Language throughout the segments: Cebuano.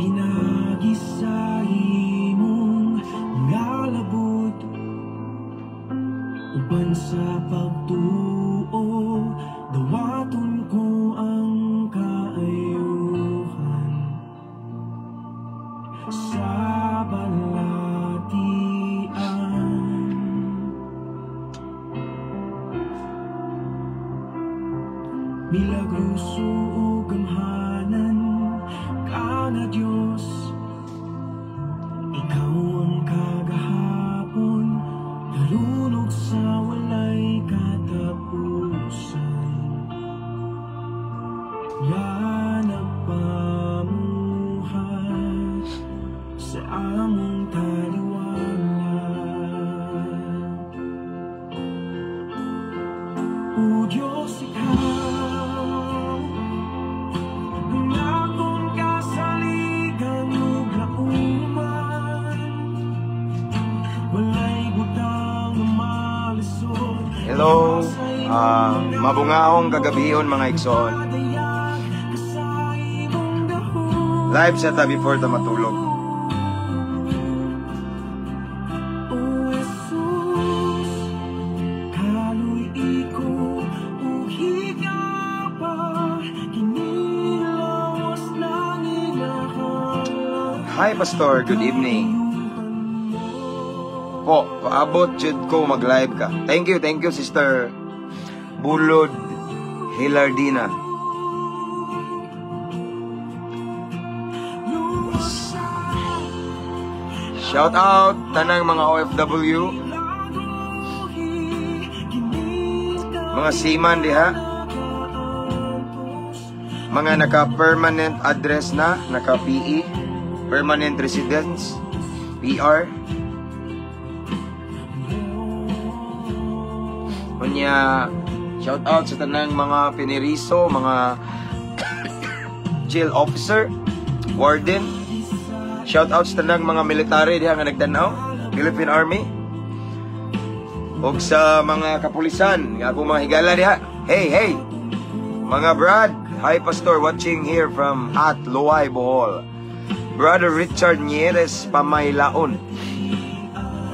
Pinagi sa imong nga labot, uban sa pagtuo, dawaton ko ang kaayuhan sa balatian. Milagroso ug gamhanan ka nga Dios, ikaw ang kagahapon, karon ug sa walay katapusan, nga nagpamuhat sa among taliwala. O Diyos, ikaw ang akong kasaligan ug lauman. Walay butang nga malisod. Hello, mabungaong kagabihon, mga igsoon. Madayag ka sa imong dahon. Live sa ta before ta matulog. O Jesus, kaluy ko ug higaba, kinilawas lang inahala. Hi, Pastor, good evening. Po, paabot jud ko mag-live ka. Thank you, Sister Bulod Hilardina. Shout out tanang mga OFW, mga seaman diha, mga naka-permanent address na, naka-PE, permanent residence, PR. Unya, shout out sa tanang mga piniriso, mga jail officer, warden. Shout out sa tanang mga military diha nga nagtan-aw, Philippine Army. Ug sa mga kapulisan nga akong mga higala diha. Hey, hey. Mga brad, hi Pastor, watching here from at Loay, Bohol. Brother Richard Nieres Pamaylaon.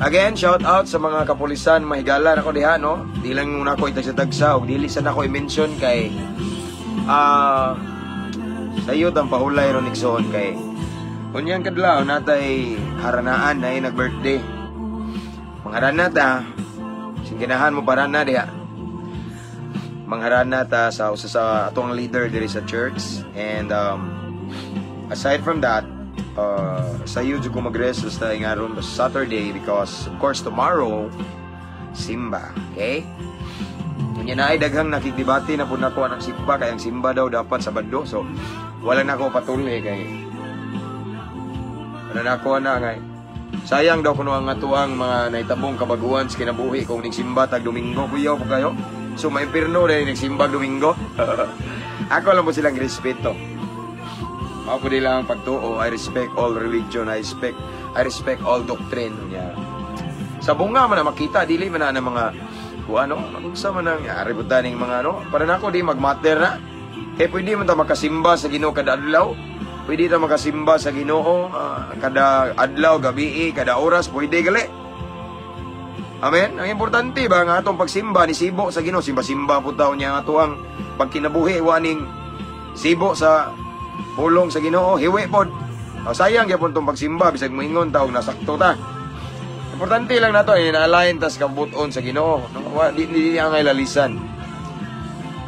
Again, shout out sa mga kapulisan, mahigala nako diha, no? Di lang muna ako itagsa-tagsa ug dili sa nako i-mention kay sayod ang pahulay ron, igsoon, kay unyang kadlaw natay haranaan na nag-birthday. Mangharana ta, sing ganahan mo para na diha. Mangharana ta sa usa sa atong leader diri sa church and aside from that, sayo jud ko mag-rest sa ingaron Saturday because of course tomorrow simba, okay? Unya na ay daghang nakigdebate na pud nako anang simba kay ang simba daw dapat Sabado. So wala na ako patuli kay wala na ako na ngay sayang daw kuno ang atuang mga nahitabong kabaguhan sa kinabuhi kung nagsimba tag Domingo. Kuyaw po kayo. So maimpirno dahil nagsimba Domingo. Ako lang po silang respeto. Ako di lang ang pagtuo. I respect all religion. I respect all doctrine. Nya. Sa bunga man na makita, dili man na ng mga kung ano, unsa man ang ari ning mga ano, para nako di magmatter na. Kay pwede man ta makasimba sa Ginoo kada adlaw. Pwede ta makasimba sa Ginoo kada adlaw, gabi, kada oras, pwede gali. Amen. Ang importante ba nga atong pagsimba ni sibo sa Ginoo, simba-simba po taon niya ang atuang pagkinabuhi waning sibo sa pulong sa Ginoo, hiwi pod. O, sayang gyapon tong pagsimba bisag moingon taog nasakto ta. Importante lang nato ay na-align tas kabuton sa Ginoo. No, wa di, di, di angay lalisan.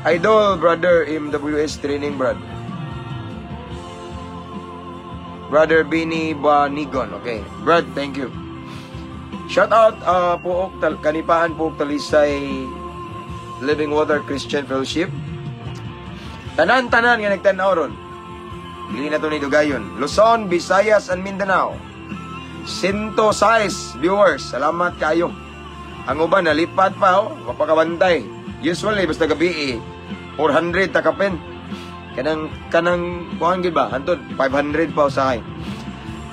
Idol brother MWS training brad. Brother Bini Banigon. Okay. Brad, thank you. Shout out Pook Kanipaan Pook Talisay Living Water Christian Fellowship. Tanan-tanan nga nagtan-aw ron. Dili na to ni dugayon. Luzon, Visayas, and Mindanao. 106 viewers. Salamat kayo. Ang uban nalipat pa oh, mapakabantay. Usually basta gabi eh, 400 takapin. Kanang kanang kuan gid ba? Hantod 500 pa usahay.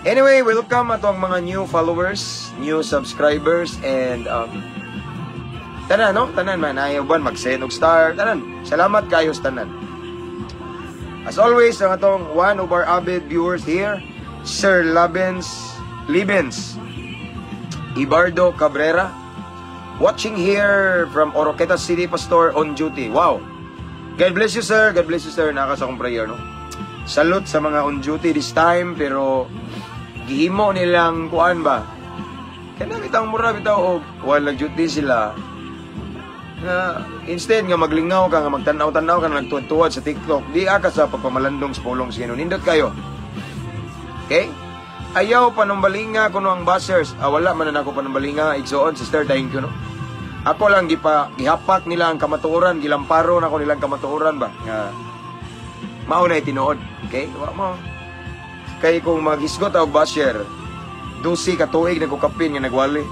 Anyway, welcome ato ang mga new followers, new subscribers and tanan no, tanan man ayaw ban mag-send og star, tanan. Salamat kayo sa tanan. As always, ang atong one of our avid viewers here, Sir Labens Libens Ibardo Cabrera, watching here from Oroquieta City, Pastor, on duty. Wow. God bless you, sir. God bless you, sir. Naa ka sa akong prayer, no? Salute sa mga on duty this time, pero gihimo nilang kuan ba? Kaya bitang mura bitaw og while nag-duty sila nga instead nga maglingaw ka, nga magtan-aw-tan-aw ka, nagtuwad-tuwad sa TikTok, di ka sa pagpamalandong sa pulong sa Ginoo. Nindot kayo. Okay? Ayaw panumbalinga kuno ang bashers. Ah, wala man na ako panumbalinga. Igsoon, sister, thank you, no? Ako lang gipa gihapak nila ang kamatuoran, gilamparo na ko nilang kamatuoran ba nga mao na tinuod. Okay? Wa mo. Kay kung maghisgot og basher, 12 ka tuig nagkukapin nga nagwali.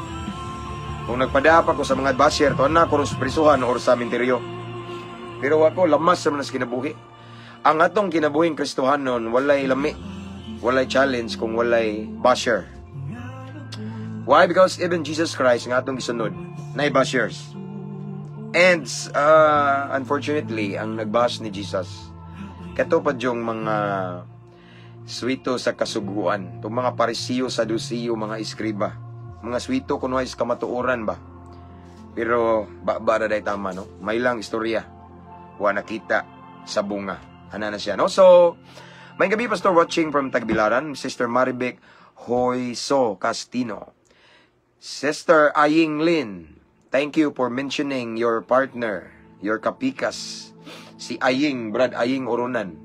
Kung nagpadapa ko sa mga basher, tuan na ko sa prisuhan or sa minteryo. Pero ako, lamas sa mga kinabuhi. Ang atong kinabuhing Kristohanon, walay lami, walay challenge kung walay basher. Why? Because even Jesus Christ nga atong gisunod, nay bashers. And unfortunately, ang nagbash ni Jesus, kato pa yung mga swito sa kasuguan, itong mga Parisiyo, Sadusiyo, mga eskriba, mga swito kuno is kamatuoran ba. Pero ba ba na day tama, no? May lang istorya. Wa nakita sa bunga. Ana na siya, no? So, maayong gabii, Pastor, watching from Tagbilaran, Sister Maribek Hoyso Castino. Sister Aying Lin, thank you for mentioning your partner, your kapikas, si Aying, Brad Aying Oronan.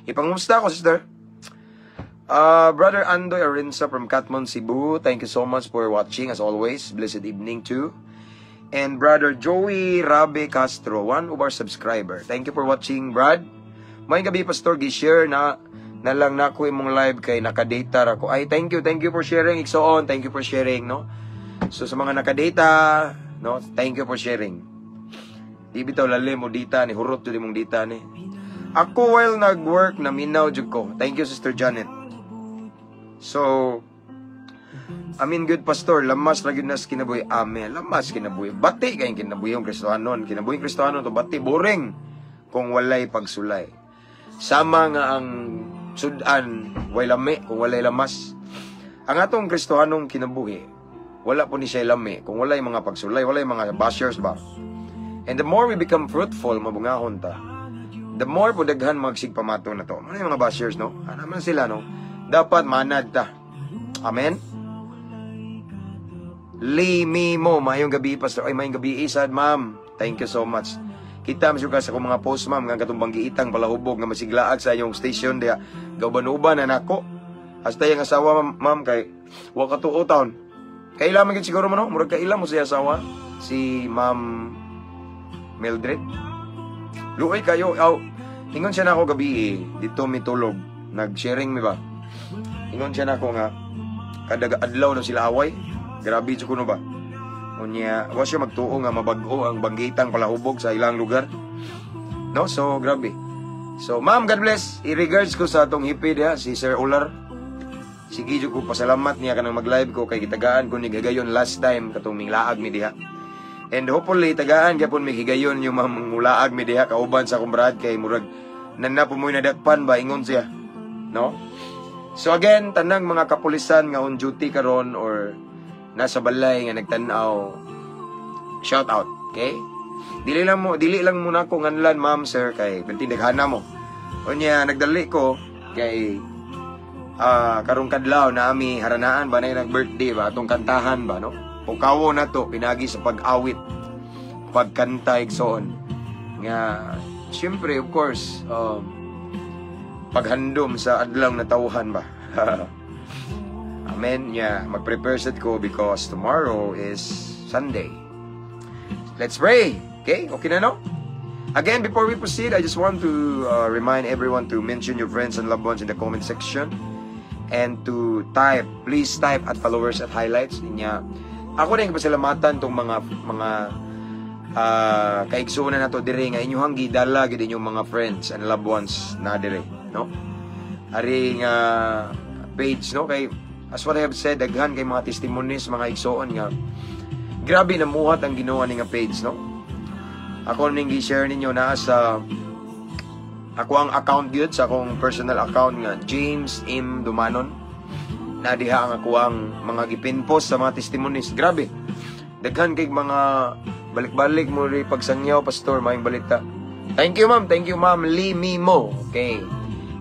Ipangumusta ko, sister. Brother Andoy Arinsa from Catmon, Cebu, thank you so much for watching as always. Blessed evening too. And Brother Joey Rabe Castro, one of our subscriber. Thank you for watching, Brad. Maayong gabii, Pastor, gi-share na na lang nako imong live kay nakadata ra ko. Ay, thank you for sharing, igsoon. Thank you for sharing, no? So sa mga nakadata, no, thank you for sharing. Di bitaw lalim mo dita ni, hurot jud imong dita ni. Ako while nag-work na minaw jud ko. Thank you, Sister Janet. So I mean, good, Pastor, lamas ra gyud nas kinabuhi. Amen. Lamas kinabuhi. Bati kayong kinabuhi yung Kristohanon. Kinabuhi yung Kristohanon to bati boring kung walay pagsulay. Sama nga ang sudan way lami kung walay lamas. Ang atong Kristohanong kinabuhi, wala po ni siya lami kung walay mga pagsulay, walay mga bashers ba. And the more we become fruitful, mabungahon ta. The more po daghan magsigpamato na to. Ano yung mga bashers, no? Ano man sila, no? Dapat manad ta. Amen? Limi mo, maayong gabii, Pastor. Ay, maayong gabii, sad, ma'am. Thank you so much. Kita mo ka sa akong mga post, ma'am, nga katong banggiitang palahubog nga masiglaag sa inyong station diha. Gauban-uban na nako. Hasta yung asawa, ma'am, ma'am, kay wa ka tuo taon. Kaila man gid siguro mo, no? Murag kaila mo siya asawa si Ma'am Mildred. Luoy kayo. Aw, ingon siya na ako gabi eh. Dito mi tulog. Nag-sharing mi ba? Ingon siya na ako nga kada adlaw na sila away. Grabe jud kuno ba? Unya, wa siya magtuo nga mabag-o ang banggitang palahubog sa ilang lugar. No, so grabe. So, ma'am, God bless. I-regards ko sa atong hippie diha, si Sir Ular. Sige jud ko pasalamat niya kanang mag-live ko kay gitagaan ko ni higayon last time katong minglaag mi diha. And hopefully tagaan gyapon mi higayon yung mga mangulaag mi diha kauban sa akong brad kay murag nana po mo'y nadakpan ba, ingon siya. No? So again, tanang mga kapulisan nga on duty karon or nasa balay nga nagtan-aw, shout out, okay? Dili lang muna ko nganlan, ma'am, sir, kay perting daghana mo. Unya nagdali ko kay karong kadlaw na ami haranaan ba na nag-birthday ba atong kantahan ba, no? Pukawo na to pinagi sa pag-awit, pagkanta, igsoon. Nga syempre, of course, paghandom sa adlaw na tawhan ba. Amen. Yeah, mag-prepare sad ko because tomorrow is Sunday. Let's pray. Okay? Okay na, no? Again, before we proceed, I just want to remind everyone to mention your friends and loved ones in the comment section and to type, please type @followers @highlights. Niya, ako rin pasalamatan tong mga kaigsuonan nato diri nga inyong gidala gid inyong mga friends and loved ones na diri, no? Ari nga page, no, kay as what I have said, daghan kay mga testimonies, mga igsoon nga grabe namuhat ang Ginoo ni nga page, no? Ako ning gi-share ninyo naa sa ako ang account gyud, sa akong personal account nga James M Dumanon. Na diha ang ako ang mga gipinpost sa mga testimonies. Grabe. Daghan kay mga balik-balik mo rin pagsangyaw, pastor, maayong balita. Thank you, ma'am. Thank you, ma'am. Lee Mimo. Okay.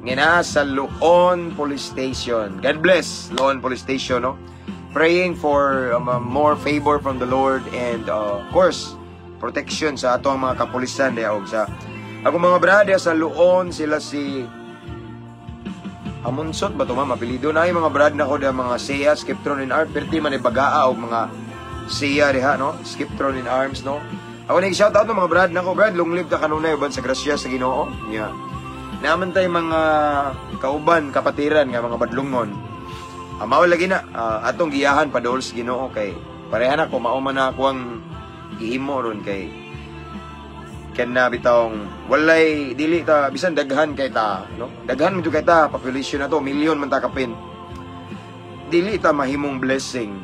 Nga na sa Loon Police Station. God bless Loon Police Station, no? Praying for more favor from the Lord and of course, protection sa ato ang mga kapulisan diha og sa ako mga brother sa Loon, sila si Amunsot ba to, ma'am? Apelido na yung mga brad na ko diha, mga Siya, Skiptron in Arms. Perti man bagaa og mga Siya diha, no? Skiptron in Arms, no? Ako nag shout out ng mga brad na ko. Brad, long live ka kanunay uban sa grasya sa Ginoo. Yeah. Naman tay mga kauban, kapatiran nga mga badlungon. Mao lagi na atong giyahan padol sa Ginoo kay pareha na ko, mao man na ako ang gihimo ron kay kana bitawng walay dili ta bisan daghan kay ta, no? Daghan man jud kay ta, population na to, milyon man ta kapin, dili ta mahimong blessing.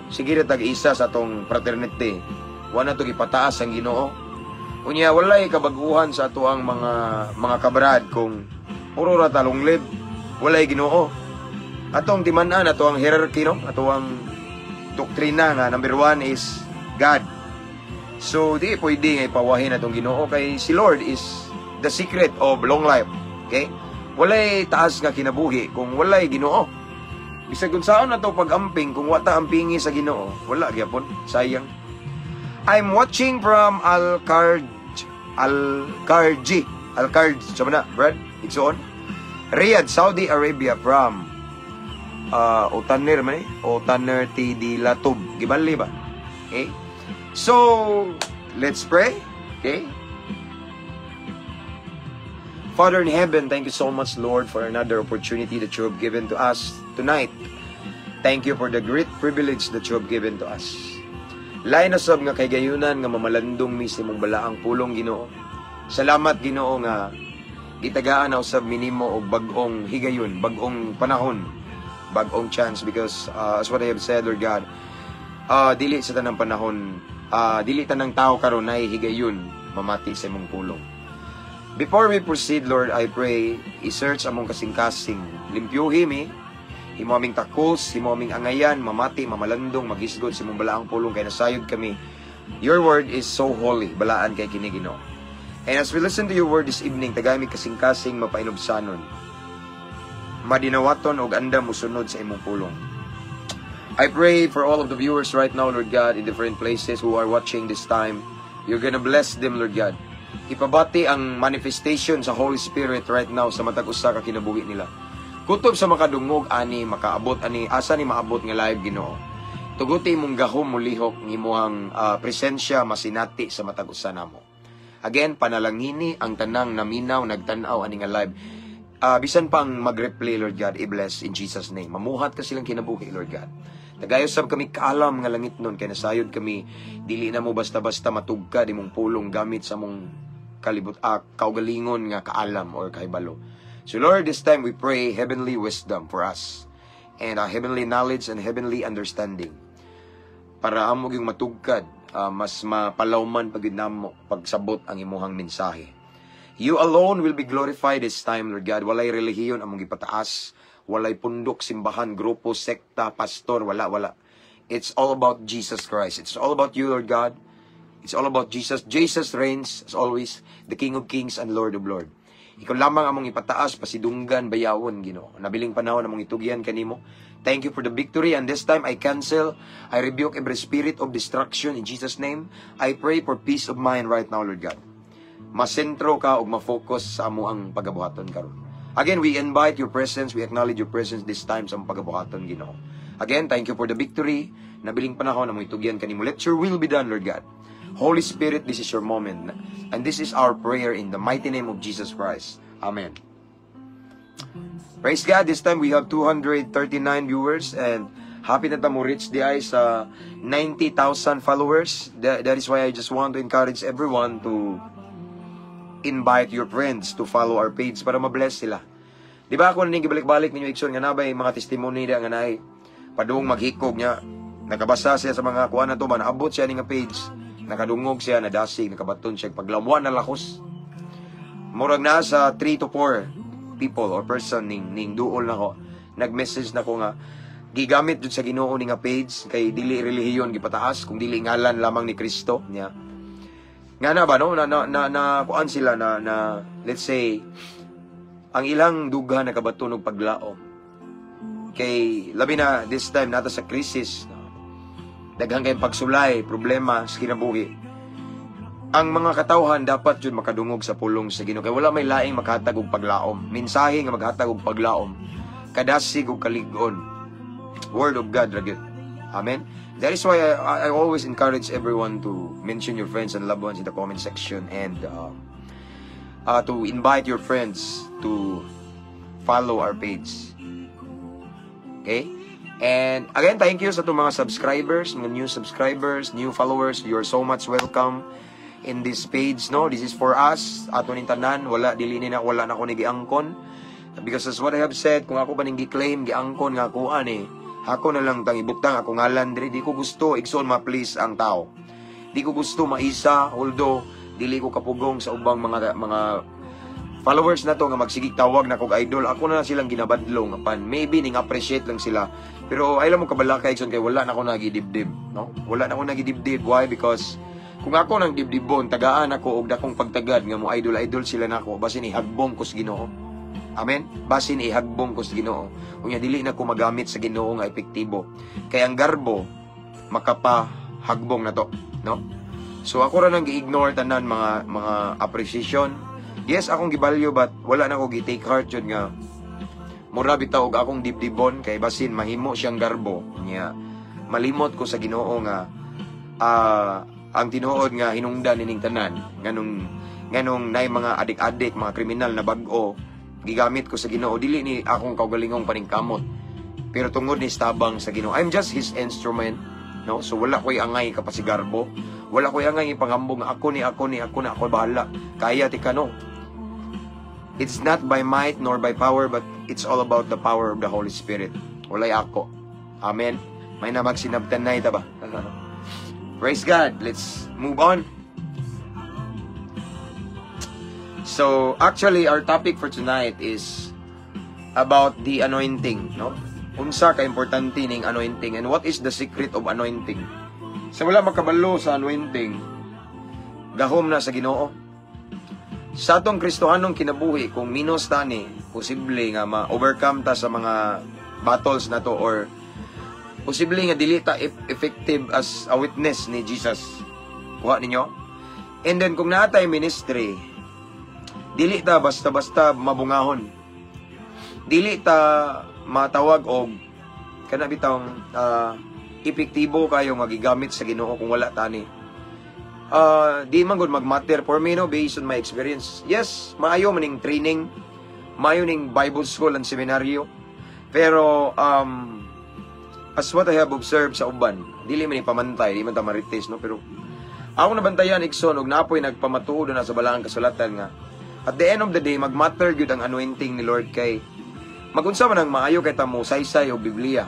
Sige ra tag isa sa atong fraternity, wa na to gipataas ang Ginoo. Unya walay kabaguhan sa ato ang mga kabrad kung puro ra ta long live, walay Ginoo. Atong timan-an ato ang hierarchy, no? Ato ang doktrina nga number one is God. So, di pwede nga ipawahin atong Ginoo kay si Lord is the secret of long life. Okay? Walay taas nga kinabuhi kung walay Ginoo. Bisag kung saan na to pag-amping, kung wa ta ampingi sa Ginoo, wala gyapon, sayang. I'm watching from Al-Karj, Al-Karji, Al-Karj, sama na, Brad, igsoon. Riyadh, Saudi Arabia from Otaner man eh, Otaner TD Latob, gibali ba? Okay? So, let's pray. Okay? Father in heaven, thank you so much, Lord, for another opportunity that you have given to us tonight. Thank you for the great privilege that you have given to us. Lain na sab nga kay gayunan nga mamalandong mi sa imong balaang pulong, Ginoo. Salamat, Ginoo, nga gitagaan na usab minimo og bag-ong higayon, bag-ong panahon, bag-ong chance because as what I have said, Lord God, dili sa tanang panahon, dili tanang tao karon ay higayon mamati sa imong pulong. Before we proceed, Lord, I pray, i-search among kasing-kasing. Limpyuhi mi, himo aming takos, himo aming angayan, mamati, mamalandong, magisgot sa imong balaang pulong kay nasayod kami. Your word is so holy, balaan kay kini, Ginoo. And as we listen to your word this evening, tagay mi kasing-kasing mapainubsanon. Madinawaton og andam musunod sa imong pulong. I pray for all of the viewers right now, Lord God, in different places who are watching this time. You're gonna bless them, Lord God. Ipabati ang manifestation sa Holy Spirit right now sa matag usa ka kinabuhi nila. Kutob sa makadungog ani, makaabot ani, asa ni maabot nga live, Ginoo. Tuguti imong gahom mulihok ng imuhang presensya masinati sa matag usa namo. Again, panalangini ang tanang naminaw, nagtan-aw ani nga live. Bisan pang mag-replay, Lord God, i-bless in Jesus' name. Mamuhat ka silang kinabuhi, Lord God. Tagayo sab kami kaalam nga langit nun, kay nasayod kami, dili na mo basta-basta matugkad imong pulong gamit sa mong kalibot, kaugalingon nga kaalam or kahibalo. So Lord, this time we pray heavenly wisdom for us and heavenly knowledge and heavenly understanding para amo yung matugkad, mas mapalawman pagid namo pagsabot ang imuhang mensahe. You alone will be glorified this time, Lord God. Walay relihiyon among gipataas, walay pundok, simbahan, grupo, sekta, pastor, wala, wala. It's all about Jesus Christ. It's all about you, Lord God. It's all about Jesus. Jesus reigns as always, the King of Kings and Lord of Lords. Ikaw lamang among ipataas, pasidunggan, bayawon, Ginoo. Nabiling panahon among itugyan kanimo. Thank you for the victory. And this time, I cancel, I rebuke every spirit of destruction in Jesus' name. I pray for peace of mind right now, Lord God. Masentro ka ug ma-focus sa amo ang pagabuhaton karon. Again, we invite your presence, we acknowledge your presence this time sa among pagabuhaton, Ginoo. Again, thank you for the victory. Nabiling panahon among itugyan kanimo. Let your will be done, Lord God. Holy Spirit, this is your moment. And this is our prayer in the mighty name of Jesus Christ. Amen. Praise God, this time we have 239 viewers and happy na ta mo reach the sa 90,000 followers. That is why I just want to encourage everyone to invite your friends to follow our page para ma-bless sila. Di ba ako naning gibalik-balik ninyo, igsoon, nga nabay mga testimony da nga naay padung maghikog niya, nakabasa siya sa mga kuan na to ba, naabot siya ni nga page, nakadungog siya, nadasig, nakabaton siya paglamuan na lakos. Murag na sa 3 to 4 people or person ning duol nako, nag-message na ko nga Gigamit jud sa Ginoo ni nga page kay dili relihiyon gipataas kung dili ngalan lamang ni Kristo niya. Nga na ba, no, na na na, na kuan sila na na let's say, ang ilang dugha nakabaton og paglaom. Kay labi na this time nata sa crisis, no? Daghan kay pagsulay, problema sa kinabuhi. Ang mga katawhan dapat jud makadungog sa pulong sa Ginoo kay wala may laing makahatag og paglaom. Mensahe nga maghatag og paglaom, kadasig og kalig-on. Word of God ra gyud. Amen. That is why I always encourage everyone to mention your friends and loved ones in the comment section and to invite your friends to follow our page. Okay? And again, thank you sa itong mga subscribers, mga new subscribers, new followers. You're so much welcome in this page, no? This is for us. Ato ning tanan, wala dili ni na, wala na ko ni giangkon. Because as what I have said, kung ako pa ning gi-claim, giangkon nga kuan eh, ako na lang tang ibutang ako ngalan diri. Di ko gusto, igsoon, ma-please ang tao. Di ko gusto maisa, although dili ko kapugong sa ubang mga followers na to nga magsigig tawag na kog idol. Ako na lang silang ginabadlong apan maybe ning appreciate lang sila, pero ay lang mo kabalaka, igsoon, kay wala na ako nagidibdib, no? Wala na ako nagidibdib. Why? Because kung ako nang dibdibon, tagaan ako og dakong pagtagad nga mo idol idol sila nako, basin ihagbong ko sa Ginoo. Amen. Basin ihagbong ko sa Ginoo. Unya dili na ko magamit sa Ginoo nga epektibo kay ang garbo makapahagbong na to, no? So ako ra nang gi-ignore tanan mga appreciation. Yes, akong gibalyo, but wala na ko gi-take heart jud nga mura bitaw og akong dibdibon kay basin mahimo siyang garbo niya. Malimot ko sa Ginoo nga ang tinuod nga hinungdan nining tanan, nganong nay mga adik-adik, mga kriminal na bag-o, gigamit ko sa Ginoo, dili ni akong kaugalingong paningkamot pero tungod ni tabang sa Ginoo. I'm just His instrument, no? So wala ko'y angay kapasigarbo, wala ko'y angay ipanghambog nga ako ni, ako ni, ako na, ako bahala, kaya ti kano. It's not by might nor by power, but it's all about the power of the Holy Spirit. Walay ako. Amen. May na magsinabtan na ita ba? Praise God. Let's move on. So, actually, our topic for tonight is about the anointing, no? Unsa ka importante ning anointing and what is the secret of anointing? Sa wala makabalo sa anointing, gahom na sa Ginoo. Sa atong Kristohanong kinabuhi, kung minus tani, posible nga ma-overcome ta sa mga battles na to or posible nga dili ta effective as a witness ni Jesus. Kuha ninyo? And then kung naa tay ministry, dili ta basta-basta mabungahon. Dili ta matawag og kana bitawng epektibo kayo nga gigamit sa Ginoo kung wala tani. Di man gud magmatter for me, no, based on my experience. Yes, maayo maning training, maayo ning Bible school and seminaryo. Pero as what I have observed sa uban, dili man ni pamantay, di man ta marites, no, pero ako nabantayan, igsoon, og napoy nagpamatuod na sa balaang kasulatan nga at the end of the day magmatter gyud ang anointing ni Lord kay magunsa man ang maayo kay ta mo saysay og Biblia.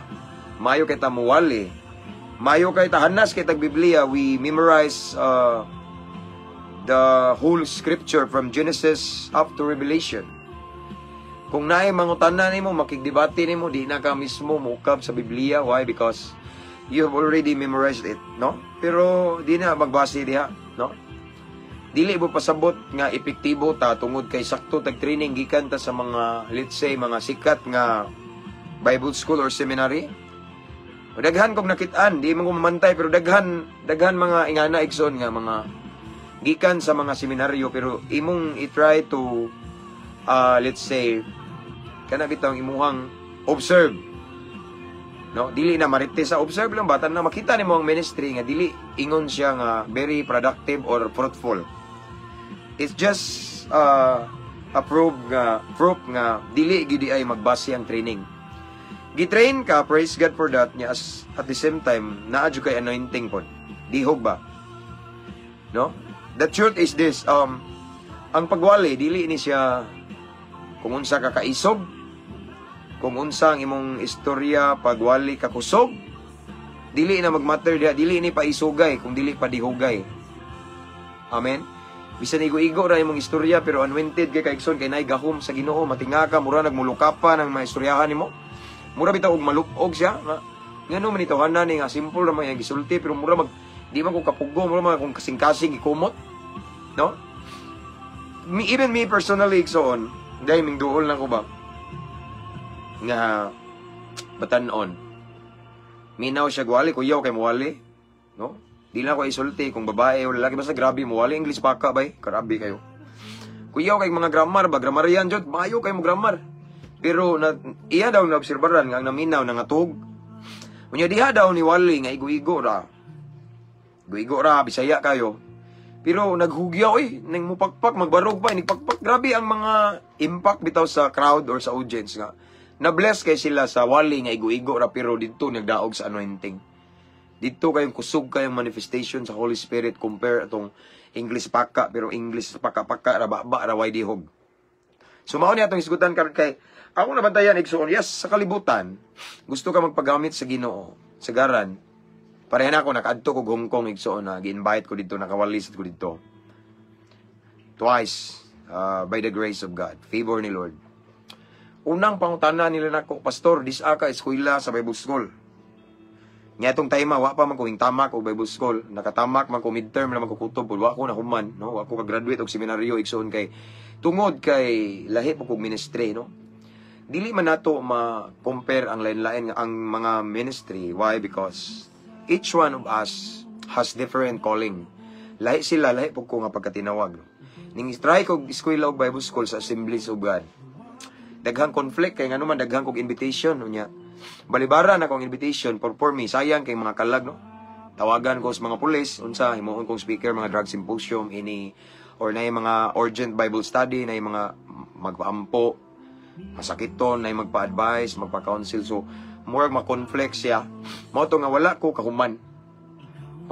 Maayo kay ta mo wali. Maayo kay ta hanas kay tag Biblia, we memorize the whole scripture from Genesis up to Revelation. Kung naay mangutana nimo, makigdebate nimo, di na ka mismo mukab sa Biblia. Why? Because you have already memorized it, no? Pero di na magbase diha, no? Dili mo pasabot nga epektibo ta tungod kay sakto tag training gikan ta sa mga, let's say, mga sikat nga Bible school or seminary. O daghan kog nakit-an, di man ko mamantay, pero daghan daghan mga ingana, igsoon, nga mga gikan sa mga seminaryo, pero imong i-try to let's say, kana bitawng imuhang observe, no? Dili na marites sa observe lang batan na makita nimo ang ministry nga dili ingon siya nga very productive or fruitful. It's just a proof nga dili gidi ay magbase ang training. Gitrain ka, praise God for that nya, as at the same time naa jud kay anointing pod. Dihog ba, no? The truth is this, ang pagwali dili ni siya kung unsa ka kaisog, kung unsa ang imong istorya pagwali ka kusog. Dili na magmatter diha. Dili ni paisugay kung dili pa dihugay. Amen. Bisan igo-igo ra imong istorya, pero anointed kay ka, igsoon, kay naay gahom sa Ginoo, matinga ka, mura nagmuluka pa ng mga istoryahan nimo. Mura bitaw og malupog siya nga ngano man ito ni nga simple ra man iyang gisulti, pero mura mag di man ko kapugo, mura man kung kasing-kasing gikumot, no? Me, even me personally, igsoon, dahil ming duol na ko ba nga batanon, minaw siya gwali, kuyaw kay muwali, no? Di na ko isulti kung babae o lalaki, basta grabe muwali English paka bay, grabe kayo. Kuyaw kay mga grammar ba, grammarian jud, maayo kay mo grammar. Pero na, iya daw naobserbaran nga ang naminaw nangatog. Unya diha daw ni wali nga igo-igo ra. Igo-igo ra, Bisaya kayo. Pero naghugyaw eh, nang mupakpak, magbarog pa, nagpakpak. Grabe ang mga impact bitaw sa crowd or sa audience nga. Na-bless kay sila sa wali nga igo-igo ra, pero didto nagdaog sa anointing. Didto kayong kusog kayong manifestation sa Holy Spirit compare atong English paka, pero English paka-paka ra, ba ra, way dihog. So mao ni atong hisgutan karon kay ako nabantayan, igsoon, yes, sa kalibutan gusto ka magpagamit sa Ginoo sagaran. Pareha na ako nakaadto ko Hong Kong, igsoon, na gi-invite ko didto, nakawalis ko didto twice, by the grace of God, favor ni Lord. Unang pangutana nila nako, "Pastor, disa ka eskwela sa Bible School?" Nya atong time wa pa man ko tamak og Bible School. Nakatamak man ko midterm na man ko kutob, wa ko na human, no? Wa ko ka-graduate og seminaryo, igsoon, kay tungod kay lahi po kog ministry, no? Dili man nato ma-compare ang lain-lain nga ang mga ministry. Why? Because each one of us has different calling. Lahi sila, lahi po ko nga pagkatinawag, no? Ning try ko eskwela og Bible School sa Assemblies of God. Daghang conflict kay ngano man daghang kog invitation, unya balibara na kong invitation. For me, sayang kay mga kalag, no? Tawagan ko sa mga pulis, unsa himuon kong speaker, mga drug symposium ini or na mga urgent Bible study, na mga magpaampo, masakiton, na magpa-advise, magpa-counsel. So murag ma-conflict siya. Mao to nga wala ko kahuman.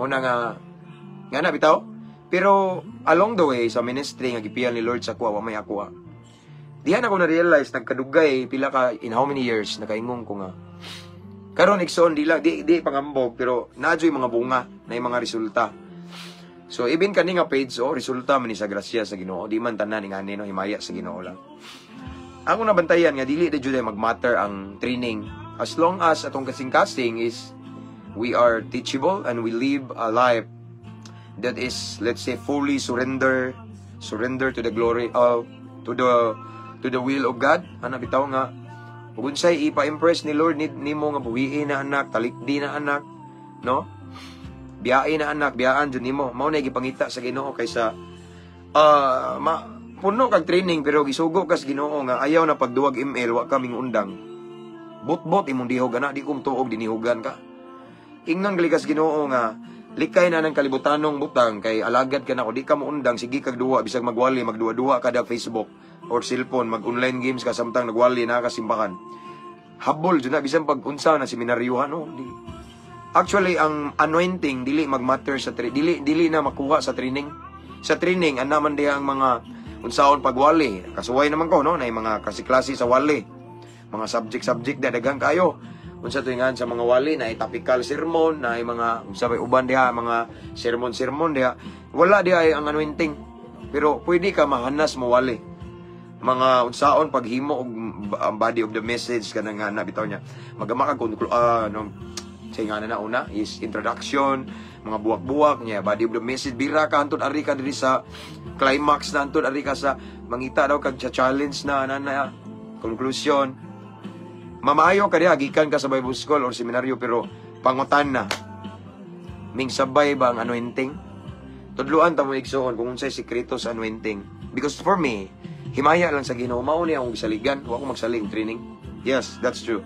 Una nga nga na bitaw, pero along the way sa ministry nga gipiyal ni Lord sa kuha, wa may akuha. Diha na ko na-realize, nagkadugay, pila ka, in how many years, nakaingong ko nga karon, igsoon, di lang di pangambog, pero naa juy mga bunga na yung mga resulta. So even kani nga page, oh, resulta man ni sa grasya sa Ginoo. Di man tanan ingani, no? Himaya sa Ginoo lang. Ako nabantayan nga dili na jud magmatter ang training as long as atong kasing-kasing is we are teachable and we live a life that is, let's say, fully surrender surrender to the glory of to the will of God. Ana bitaw nga ug unsay ipa-impress ni Lord ni nimo nga buhiin na anak, talikdi na anak, no? Biyain na anak, biyaan jud nimo. Mao na gipangita sa Ginoo kaysa ma puno kag training pero gisugo ka sa Ginoo nga ayaw na pagduwag ML, wa ka undang. Bot-bot imong dihog ana, di ko tuog dinihugan ka. Ingnon gali kas Ginoo nga likay na ng kalibutanong butang kay alagad ka na ko, di ka mo undang, sige kag duwa bisag magwali, magduwa-duwa kada Facebook or cellphone, mag online games ka samtang nagwali na kasimbahan. Habol jud na bisan pag unsa na seminaryuhan, no? Di actually ang anointing dili magmatter sa dili dili na makuha sa training. Sa training ana man diha ang mga unsaon pagwali, kasuway naman ko, no? Na mga klase-klase sa wali, mga subject subject da, daghan kayo. Unsa tuingan sa mga wali na topical sermon na mga unsa bay uban diha, mga sermon sermon diha, wala diha ay ang anointing, pero pwede ka mahanas mo wali, mga unsaon paghimo og ang body of the message kanang nga na bitaw niya magama kag no, say nga na una is introduction, mga buwak-buwak niya, body of the message, bira ka antud ari ka diri sa climax na, antud ari ka sa mangita daw kag sa challenge na na, na conclusion. Mamaayo ka diha gikan ka sa Bible School or seminaryo, pero pangutan na, ming sabay ba ang anointing? Tudluan ta mo, igsoon, kung unsay sekreto sa anointing, because for me, himaya lang sa Ginoo. Mao ni akong gisaligan, wa ko magsalig training. Yes, that's true.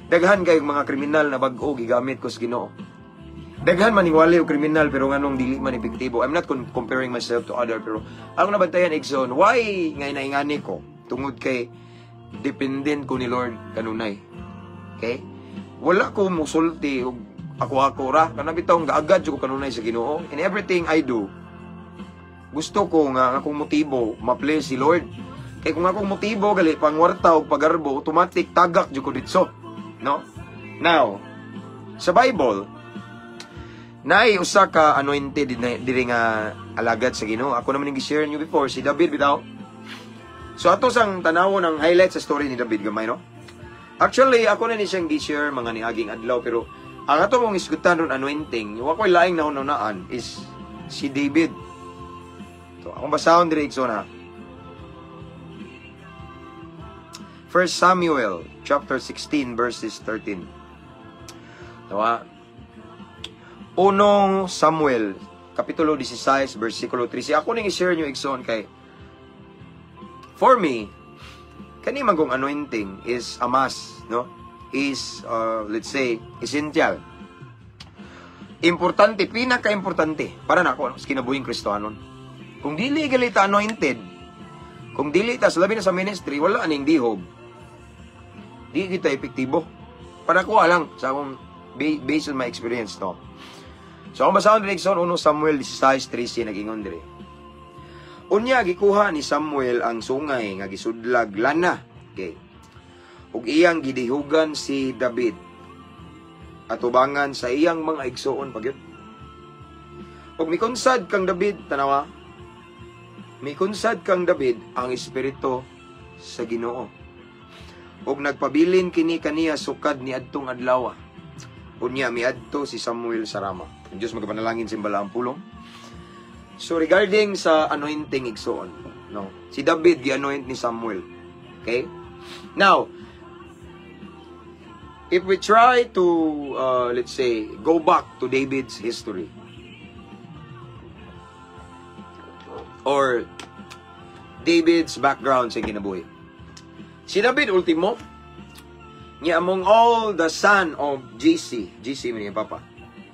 Daghan kay mga kriminal na bag-o gigamit ko sa Ginoo. Daghan maniwali og kriminal, pero nganong dili man epektibo? I'm not comparing myself to other, pero ang nabantayan, igsoon, why nga inaingani ko? Tungod kay dependent ko ni Lord kanunay. Okay? Wala ko musulti og ako-ako ra. Kana bitaw gaagad jud ko kanunay sa Ginoo. In everything I do, gusto ko nga ang akong motibo ma-please si Lord. Kay kung akong motibo gali pangwarta og pagarbo, automatic tagak jud ko ditso. No? Now, sa Bible, naay usa ka anointed diri nga alagad sa Ginoo. Ako naman yung gi-share niyo before, si David bitaw. So ato sang tanawon ang highlight sa story ni David gamay, no? Actually, ako na ni siyang gi-share mga niaging adlaw, pero ang ato mong isgutan ron, anointing, wa ko'y laing nahunahunaan is si David. So, akong basahon diri, igsoon, ha. 1 Samuel chapter 16 verses 13. Tawa. 1 Samuel kapitulo 16 versikulo 3. Ako ning i-share nyo, igsoon, kay for me kani man kong anointing is a must, no? Is let's say, essential. Importante, pinaka-importante para nako, no, sa kinabuhing Kristohanon. Kung dili gali ta anointed, kung dili ta sa labi na sa ministry, wala aning dihog, di kita epektibo. Para ko lang sa akong based on my experience, no. So, ang basahon diri, igsoon, 1 Samuel 16:13, nag-ingon diri. Unya gikuha ni Samuel ang sungay nga gisudlag lana. Okay. Ug iyang gidihugan si David atubangan sa iyang mga igsuon pagyud. Ug mikunsad kang David, tanawa. Mikunsad kang David ang espiritu sa Ginoo. Ug nagpabilin kini kaniya sukad ni adtong adlaw. Unya miadto si Samuel sa Rama. Ang Diyos magapanalangin sa balaang pulong. So regarding sa anointing, igsoon, no? Si David gi-anoint ni Samuel. Okay? Now, if we try to let's say, go back to David's history or David's background sa kinabuhi. Si David ultimo niya among all the son of Jesse, Jesse man papa.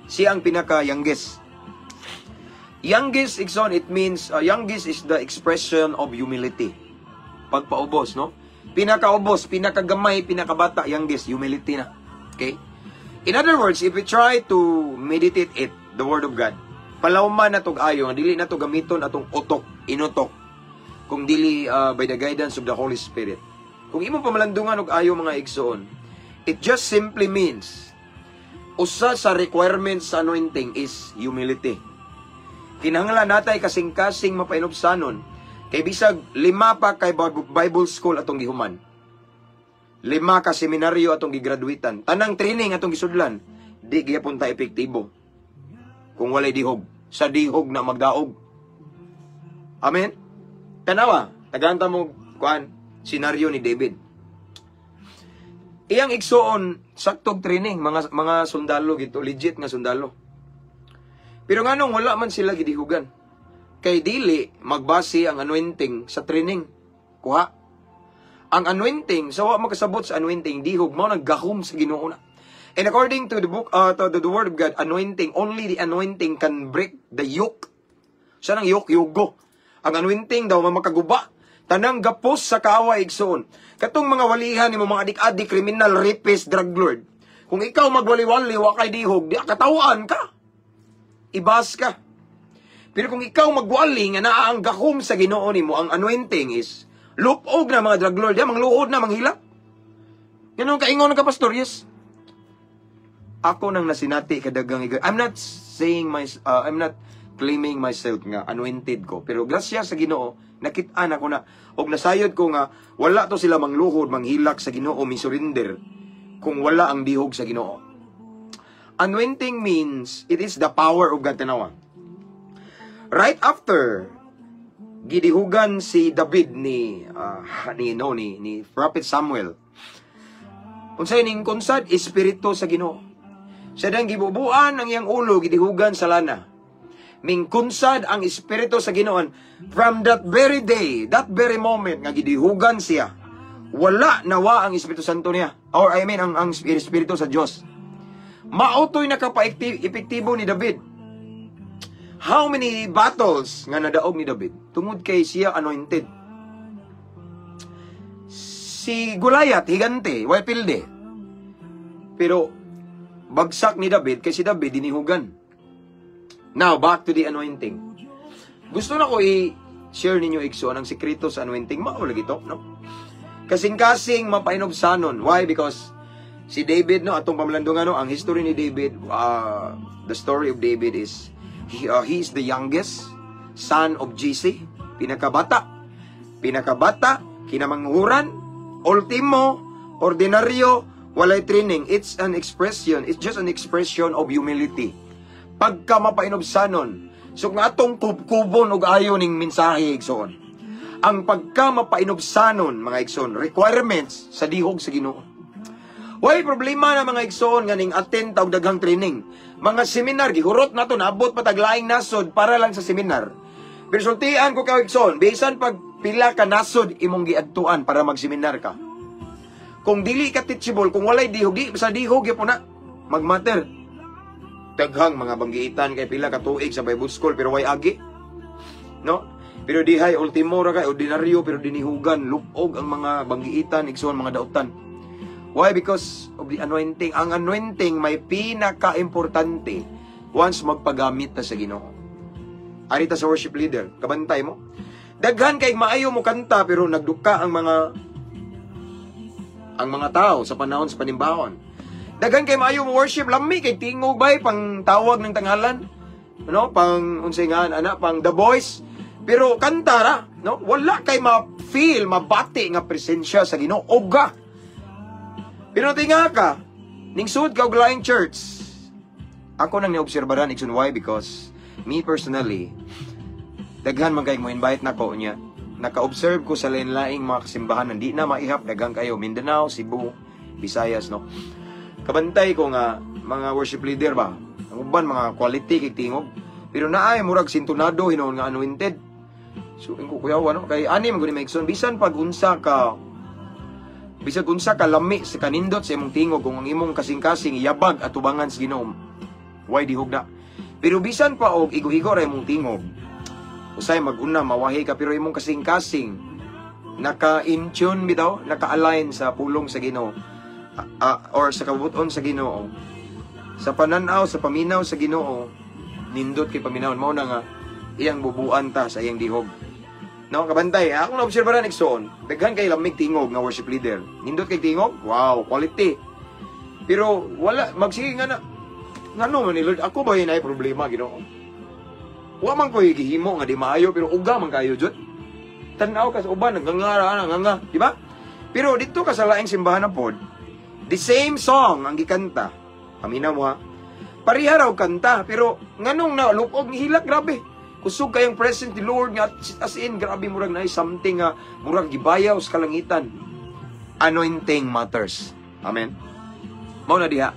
Siya ang pinaka youngest. Youngest, igsoon, it means, youngest is the expression of humility. Pagpaubos, no? Pinakaubos, pinakagamay, pinakabata, youngest, humility na. Okay? In other words, if we try to meditate it, the Word of God, palawman na tog ayo, nga dili na to gamiton atong utok, inutok, kung dili by the guidance of the Holy Spirit. Kung imong pamalandungan og ayo, mga igsoon, it just simply means, usa sa requirements sa anointing is humility. Kinahanglan natay kasing-kasing mapainubsanon kay bisag lima pa kay Bible school atong gihuman. 5 ka seminaryo atong gigraduitan. Tanang training atong gisudlan, di gyapon ta epektibo kung walay dihog. Sa dihog na magdaog. Amen? Tanawa, tagaanta mo kuan senaryo ni David. Iyang igsuon saktog training, mga sundalo gito, legit nga sundalo. Pero nganong wala man sila gidihugan? Kay dili magbase ang anointing sa training. Kuha. Ang anointing, sa wa makasabot sa anointing, dihog mao naggahom sa Ginoo na. And according to the book, to the Word of God, anointing, only the anointing can break the yoke. Sa nang yoke, yugo. Ang anointing daw makaguba. Tanang gapos sa kaaway, igsoon. Katong mga walihan nimo, mga adik-adik, kriminal, rapist, drug lord. Kung ikaw magwali-wali, wa kay dihog, di katawaan ka. Ibas ka. Pero kung ikaw magwali nga naa ang gahom sa Ginoo nimo, ang anointing is lupog na mga drug lord, ya, mangluod na, manghilak. Ganun kaingon ka, pastor, yes. Ako nang nasinati kadagang igay. I'm not claiming myself nga anointed ko, pero grasya sa Ginoo, nakit-an ako na og nasayod ko nga wala to sila mangluhod, manghilak sa Ginoo, mi surrender kung wala ang dihog sa Ginoo. Anointing means it is the power of God, tanawa. Right after gidihugan si David ni no ni ni Prophet Samuel. Unsay ning konsad espiritu sa Ginoo. Sa dang gibubuan ang iyang ulo, gidihugan sa lana. Mingkunsad ang espiritu sa Ginoo from that very day, that very moment nga gidihugan siya. Wala nawa ang Espiritu Santo niya. Or I mean ang espiritu sa Dios. Mautoy nakapa-epektibo ni David. How many battles nga nadaog ni David? Tungod kay siya anointed. Si Goliath, higante, way pilde. Pero bagsak ni David kay si David dinihugan. Now, back to the anointing. Gusto na ko i-share ninyo, igsoon, ang sekreto sa anointing. Mao lagi to, no? Kasing-kasing mapainubsanon. Why? Because si David, no, atong pamalandungan, no, ang history ni David, the story of David is, he is the youngest son of Jesse, pinakabata. Pinakabata, kinamanghuran, ultimo, Ordinaryo, walay training. It's an expression. It's just an expression of humility. Pagka mapainubsanon. So nga atong kubkubon og ayo ning mensahe, igsoon. Ang pagka mapainubsanon, mga igsoon, requirements sa dihog sa Ginoo. Way problema na, mga igsoon, nga ning attend ta og daghang training. Mga seminar gihurot nato, naabot pa tag laing nasod para lang sa seminar. Pero sultian ko ka, igsoon, bisan pag pila ka nasod imong giadtuan para mag-seminar ka. Kung dili ka teachable, kung walay dihog, di sa dihog gyud na magmatter. Daghang mga banggiitan kay pila ka tuig sa Bible school pero way agi. No? Pero dihay ultimo ra kay ordinaryo pero dinihugan, lupog ang mga banggiitan, igsoon, mga dautan. Why? Because of the anointing. Ang anointing may pinaka-importante once magpagamit ta sa Ginoo. Ari ta sa worship leader, kabantay mo. Daghan kay maayo mo kanta pero nagduka ang mga tao sa panahon sa panimbahon. Daghan kay maayo mo worship, lami kay tingog bay pang tawag ng tanghalan. No, pang unsay nga ana, pang The Voice. Pero kanta ra, no? Wala kay ma-feel, mabati nga presensya sa Ginoo. Oga. Pero tinga ka, ning sud ka og laing church. Ako nang niobserbaran, igsoon, why? Because me personally, daghan man kay mo invite nako niya. Naka-observe ko sa lain-laing mga kasimbahan, hindi na maihap, daghan kayo Mindanao, Cebu, Visayas, no. Kabantay ko nga mga worship leader ba. Ang uban mga quality kay tingog. Pero naay murag sintunado hinuon nga anointed. So ingko kuyaw ano kay ani man gud ni maigsoon, bisan pag unsa ka, bisag unsa ka lami sa kanindot sa imong tingog, kung ang imong kasing-kasing yabag at tubangan sa Ginoo, why dihog na. Pero bisan pa og igo-igo ra imong tingog, usay maguna mawahi ka, pero imong kasing-kasing naka in tune bitaw, naka-align sa pulong sa Ginoo or sa kabuton sa Ginoo, sa pananaw, sa paminaw sa Ginoo, nindot kay paminawon. Mao na nga iyang bubuan ta sa iyang dihog. No, kabantay, akong naobserbaran, igsoon, daghan kay lamig tingog nga worship leader. Nindot kay tingog, wow, quality. Pero wala magsige nga na ngano man ni Lord, ako ba yun ay problema, Ginoo? Wa man ko'y gihimo nga di maayo pero uga man kayo jud. Tan-aw ka sa uban, nagangara, nanganga, di ba? Pero dito ka sa laing simbahan na pod, the same song ang gikanta. Paminaw mo ha. Pareha raw kanta, pero nganong na lupog hilak grabe. Kusog kayong presence ni Lord nga as in grabe, murag na something nga murag gibayaw sa kalangitan. Anointing matters. Amen. Mao na diha.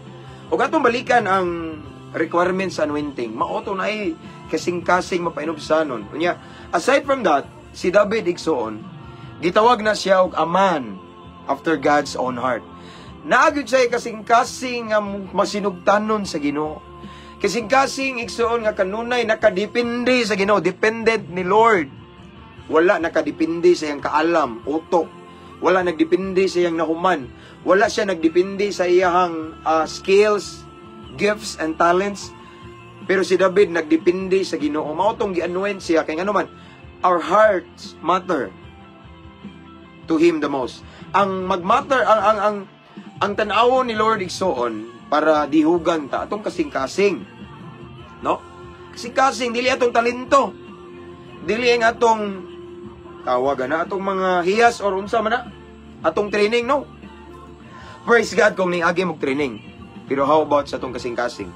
Ug atong balikan ang requirements sa anointing. Mao to na ay kasing-kasing mapainubsanon. Unya, aside from that, si David, igsoon, gitawag na siya og a man after God's own heart. Naa gyud siya kasing-kasing nga masinugtanon sa Ginoo. Kasing-kasing, igsoon, nga kanunay nakadepende sa Ginoo, dependent ni Lord. Wala nakadepende sa iyang kaalam, utok. Wala nagdepende sa iyang nahuman. Wala siya nagdepende sa iyang skills, gifts and talents. Pero si David nagdepende sa Ginoo. Mao tong gi-anoint siya kay ngano man, our hearts matter to him the most. Ang magmatter ang tan-awon ni Lord, igsoon, para dihugan ta atong kasing-kasing. No? Kasing-kasing, dili atong talento. Dili ang atong tawagan na atong mga hiyas or unsa man na atong training, no. Praise God kung ning agi mog training. Pero how about sa atong kasing-kasing?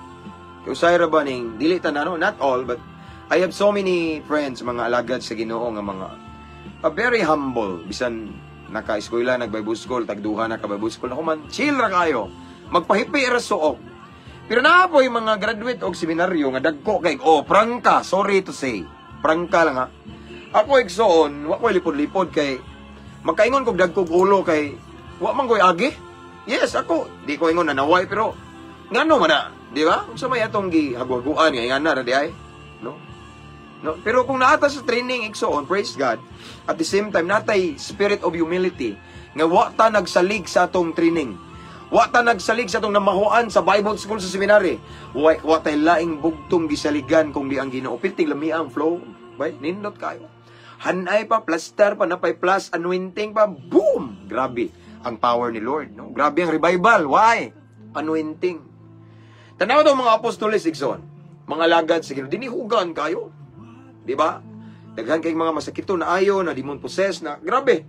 Kay usay ra ba ning dili ta na, no, not all, but I have so many friends, mga alagad sa Ginoo nga mga very humble, bisan naka-eskwela, nag-Bible school, tagduha na ka Bible school na human, chill ra kayo. Magpahipi ra suok. Pero naa po'y mga graduate og seminaryo nga dagko kay, oh, prangka, sorry to say. Prangka lang ha. Ako, igsoon, wa ko'y lipod-lipod kay makaingon kog dagkog ulo kay wa man ko'y agi. Yes, ako, di ko ingon na naway pero ngano man na, di ba? Unsa may atong gihagwaguan nga ingana ra di ay, no? No, pero kung naata sa training, igsoon, praise God. At the same time natay spirit of humility nga wa ta nagsalig sa atong training. Wa ta nagsalig sa atong namahuan sa Bible school, sa seminary. Wa tay laing bugtong gisaligan kung di ang Ginoo. Pilting lami ang flow. Bay, nindot kayo. Hanay pa, plaster pa, napay plus, anointing pa, boom! Grabe ang power ni Lord, no? Grabe ang revival. Why? Anointing. Tanaw daw mga apostoles, igsoon. Mga lagad sa Ginoo. Dinihugan kayo. Di ba? Daghan kay mga masakito na ayo, na demon possessed na grabe.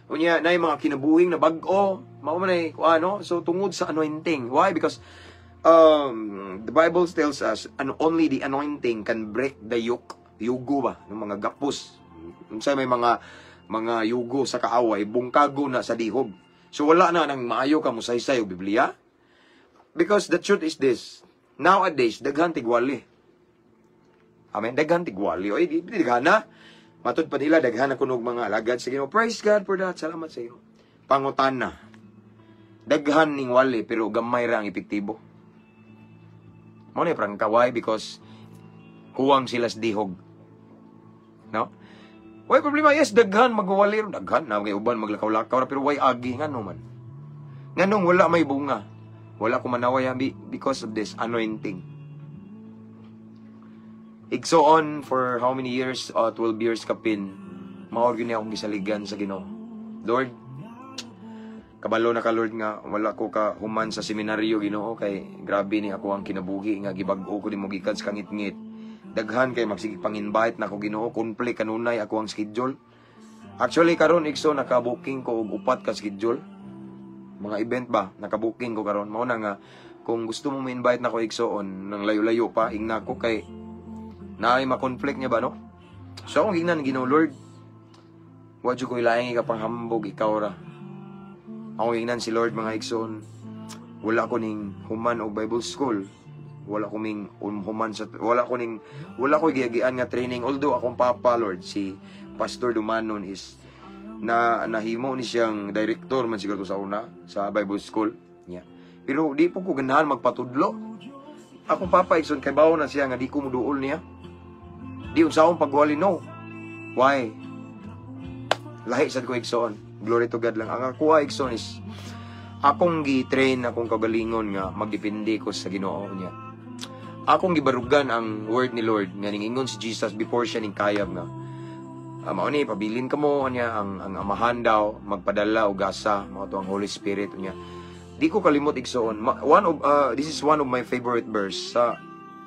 Unya, na mga kinabuhing na bag-o, Mao man ay ano, so tungod sa anointing. Why? Because the Bible tells us and only the anointing can break the yoke. Yugo ba ng mga gapos. Unsay may mga yugo sa kaaway, bungkago na sa dihog. So wala na nang maayo ka musaysay og Biblia. Because the truth is this, nowadays daghan tigwali. Amen. Daghan tigwali. Oy, di di daghan na. Matud pa nila daghan na kunog mga alagad sa Ginoo. Praise God for that. Salamat sa iyo. Pangutana. Daghan ning wali pero gamay ra ang epektibo. Mao ni prangka. Why? Because huwang sila sa dihog. No? Why problema? Yes, daghan magwali ron. Daghan na kay uban maglakaw-lakaw ra pero why agi ngano man? Nganong wala may bunga? Wala ko manaway because of this anointing. Igsoon for how many years? 12 years kapin. Mao gyud ni akong gisaligan sa Ginoo. Lord, kabalo na ka, Lord, nga wala ko ka human sa seminaryo, Ginoo, kay grabe ni ako ang kinabuhi nga gibag-o ko nimo gikan sa kangitngit. Daghan kay magsige pang-invite nako, Ginoo, conflict kanunay ako ang schedule. Actually karon, igsoon, naka-booking ko og upat ka schedule. Mga event ba, naka-booking ko karon. Mao na nga kung gusto mo mo-invite nako, igsoon, nang layo-layo pa, ingna ko kay naay ma-conflict niya ba, no? So akong gingnan, Ginoo, Lord, wa jud ko ilaing ikapanghambog, ikaw ra. Akong gingnan si Lord, mga igsoon, wala ko ning human og Bible school. Wala ko ning human sa wala ko ning wala ko giagian nga training, although akong papa, Lord, si Pastor Dumanon, is na nahimo ni siyang director man siguro sa una sa Bible school niya. Pero di po ko ganahan magpatudlo. Akong papa, igsoon, kay bawo na siya nga di ko muduol niya. Di unsaon pagwali, no. Why? Lahi sad ko, igsoon. Glory to God lang. Ang ako, igsoon, is akong gi-train akong kagalingon nga magdepende ko sa Ginoo niya. Akong gibarugan ang word ni Lord nga ningingon si Jesus before siya ning kayab nga mao ni pabilin kamo niya ang amahan daw magpadala og gasa, mao to ang Holy Spirit niya. Di ko kalimot, igsoon. One of this is one of my favorite verse sa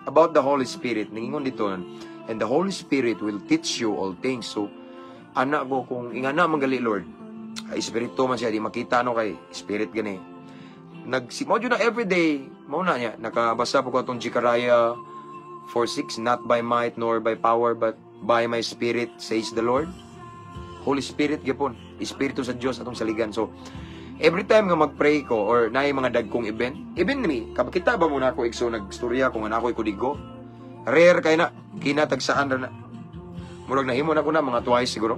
about the Holy Spirit. Ningingon dito, "And the Holy Spirit will teach you all things." So ana ko, kung ingana man gali, Lord, ay espiritu man siya, di makita, no, kay spirit gani. Nag mo na everyday mao na niya nakabasa po ko atong Zechariah 4:6, "Not by might nor by power, but by my Spirit, says the Lord." Holy Spirit gyapon, espiritu sa Dios atong saligan. So every time nga magpray ko or naay mga dagkong event, even me, kita ba mo na ako, igsoon, nagstorya ko nga na ako'y kudigo? Rare kay na, kinatagsaan ra na. Murag nahimo na ko na mga twice siguro.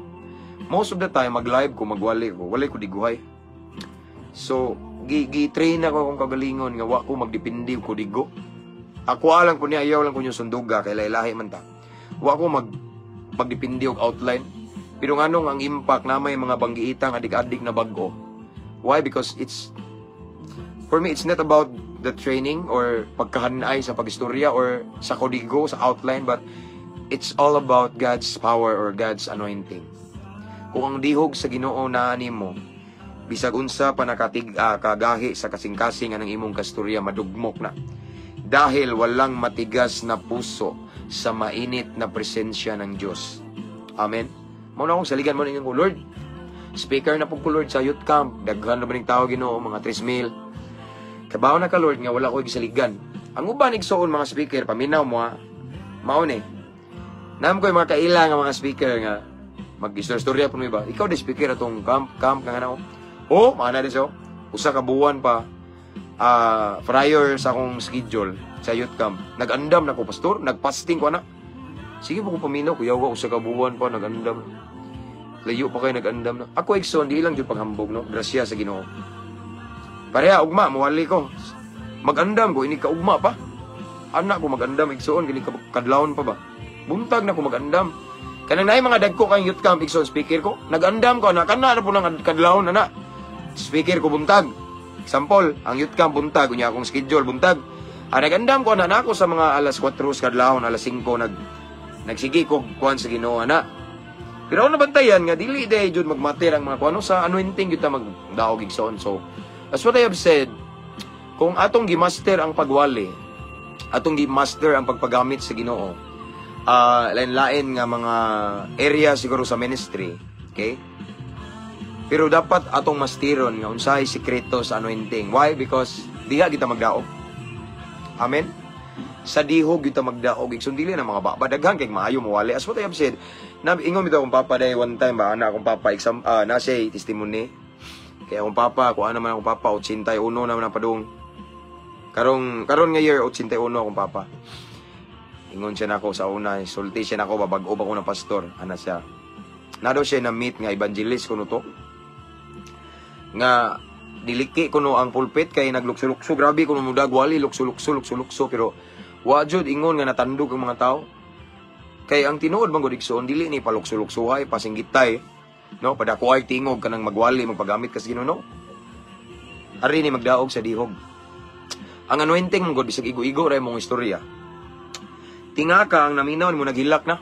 Most of the time mag-live ko, magwali ko, walay kudiguhay. So, gi-train ako akong kagalingon nga wa ko magdepende og kudigo. Ako alang ko niya, ayaw lang ko yung sunduga, kay lahi man ta. Wa ko magdepende og outline. Pero nganong ang impact na may mga banggiitang adik-adik na bag-o. Why? Because it's for me, it's not about the training or pagkahanay sa pagistorya or sa kodigo, sa outline, but it's all about God's power or God's anointing. Kung ang dihog sa Ginoo naa nimo, bisag unsa pa nakatig kagahi sa kasing-kasing ang imong kastorya, madugmok na. Dahil walang matigas na puso sa mainit na presensya ng Diyos. Amen. Mao na akong saligan mo ninyo ko, "Lord, speaker na po ko, Lord, sa youth camp. Daghan na ba ning tao, Ginoo, mga 3 mil. Kabaw na ka, Lord, nga wala ko gisaligan." Ang uban, igsoon, mga speaker, paminaw mo ha, mao ni. Nam ko yung mga kaila nga mga speaker nga mag-istorya po mo iba. "Ikaw di speaker atong camp, camp nga na." Oh, maana din siya. Usa ka buwan pa prior sa akong schedule sa youth camp. Nag-andam na ko, "Pastor, nag-fasting ko na." Sige po ko paminaw, kuyaw usa ka buwan pa nag-andam. Layo pa kayo nag-andam na. Ako, igsoon, di lang jud paghambog, no. Grasya sa Ginoo. Pareha ugma muwali ko. Mag-andam ko ini kaugma pa. Anak ko mag-andam, igsoon, kini kadlawon pa ba. Buntag na ko mag-andam. Kanang naay mga dagko kay youth camp, igsoon, speaker ko. Nag-andam ko ana kana na po nang kadlawon ana. Speaker ko buntag. Example, ang youth camp buntag, unya akong schedule buntag. Ah, nag-andam ko ana nako sa mga alas 4 sa kadlawon, alas 5 nagsige ko kuan sa Ginoo ana. Pero ako nabantayan nga dili day jud magmater ang mga kuano sa anointing jud ta magdaog, igsoon. So, as what I have said, kung atong gimaster ang pagwali, atong gimaster ang pagpagamit sa Ginoo, lain-lain nga mga area siguro sa ministry, okay? Pero dapat atong mastiron nga unsay sikreto sa anointing. Why? Because diha kita magdaog. Amen? Sa dihog kita magdaog. Igsoon, dili na mga baba. Daghan kay maayo mawali. As what I have said, na ingon bitaw akong papa day one time ba, ana akong papa exam na siya testimony. Kaya akong papa, kuan naman akong papa, 81 naman ang padung. Karong karon nga year, 81 akong papa. Ingon siya nako sa una, sulti siya nako, babag-o pa ko na pastor, ana siya. Na daw siya na meet nga evangelist kuno to. Nga diliki kuno ang pulpit kay naglukso-lukso, grabe kuno mudag wali, lukso-lukso, lukso-lukso, pero wa jud ingon nga natandog ang mga tao. Kay ang tinuod man gud, igsoon, dili ni palukso-luksohay, pasinggitay, no, padako ay tingog kanang magwali, magpagamit kas Ginoo, no. Ari ni magdaog sa dihog. Ang anointing man gud, bisag igo-igo ra imong istorya. Tinga ka ang naminaw mo, naghilak na.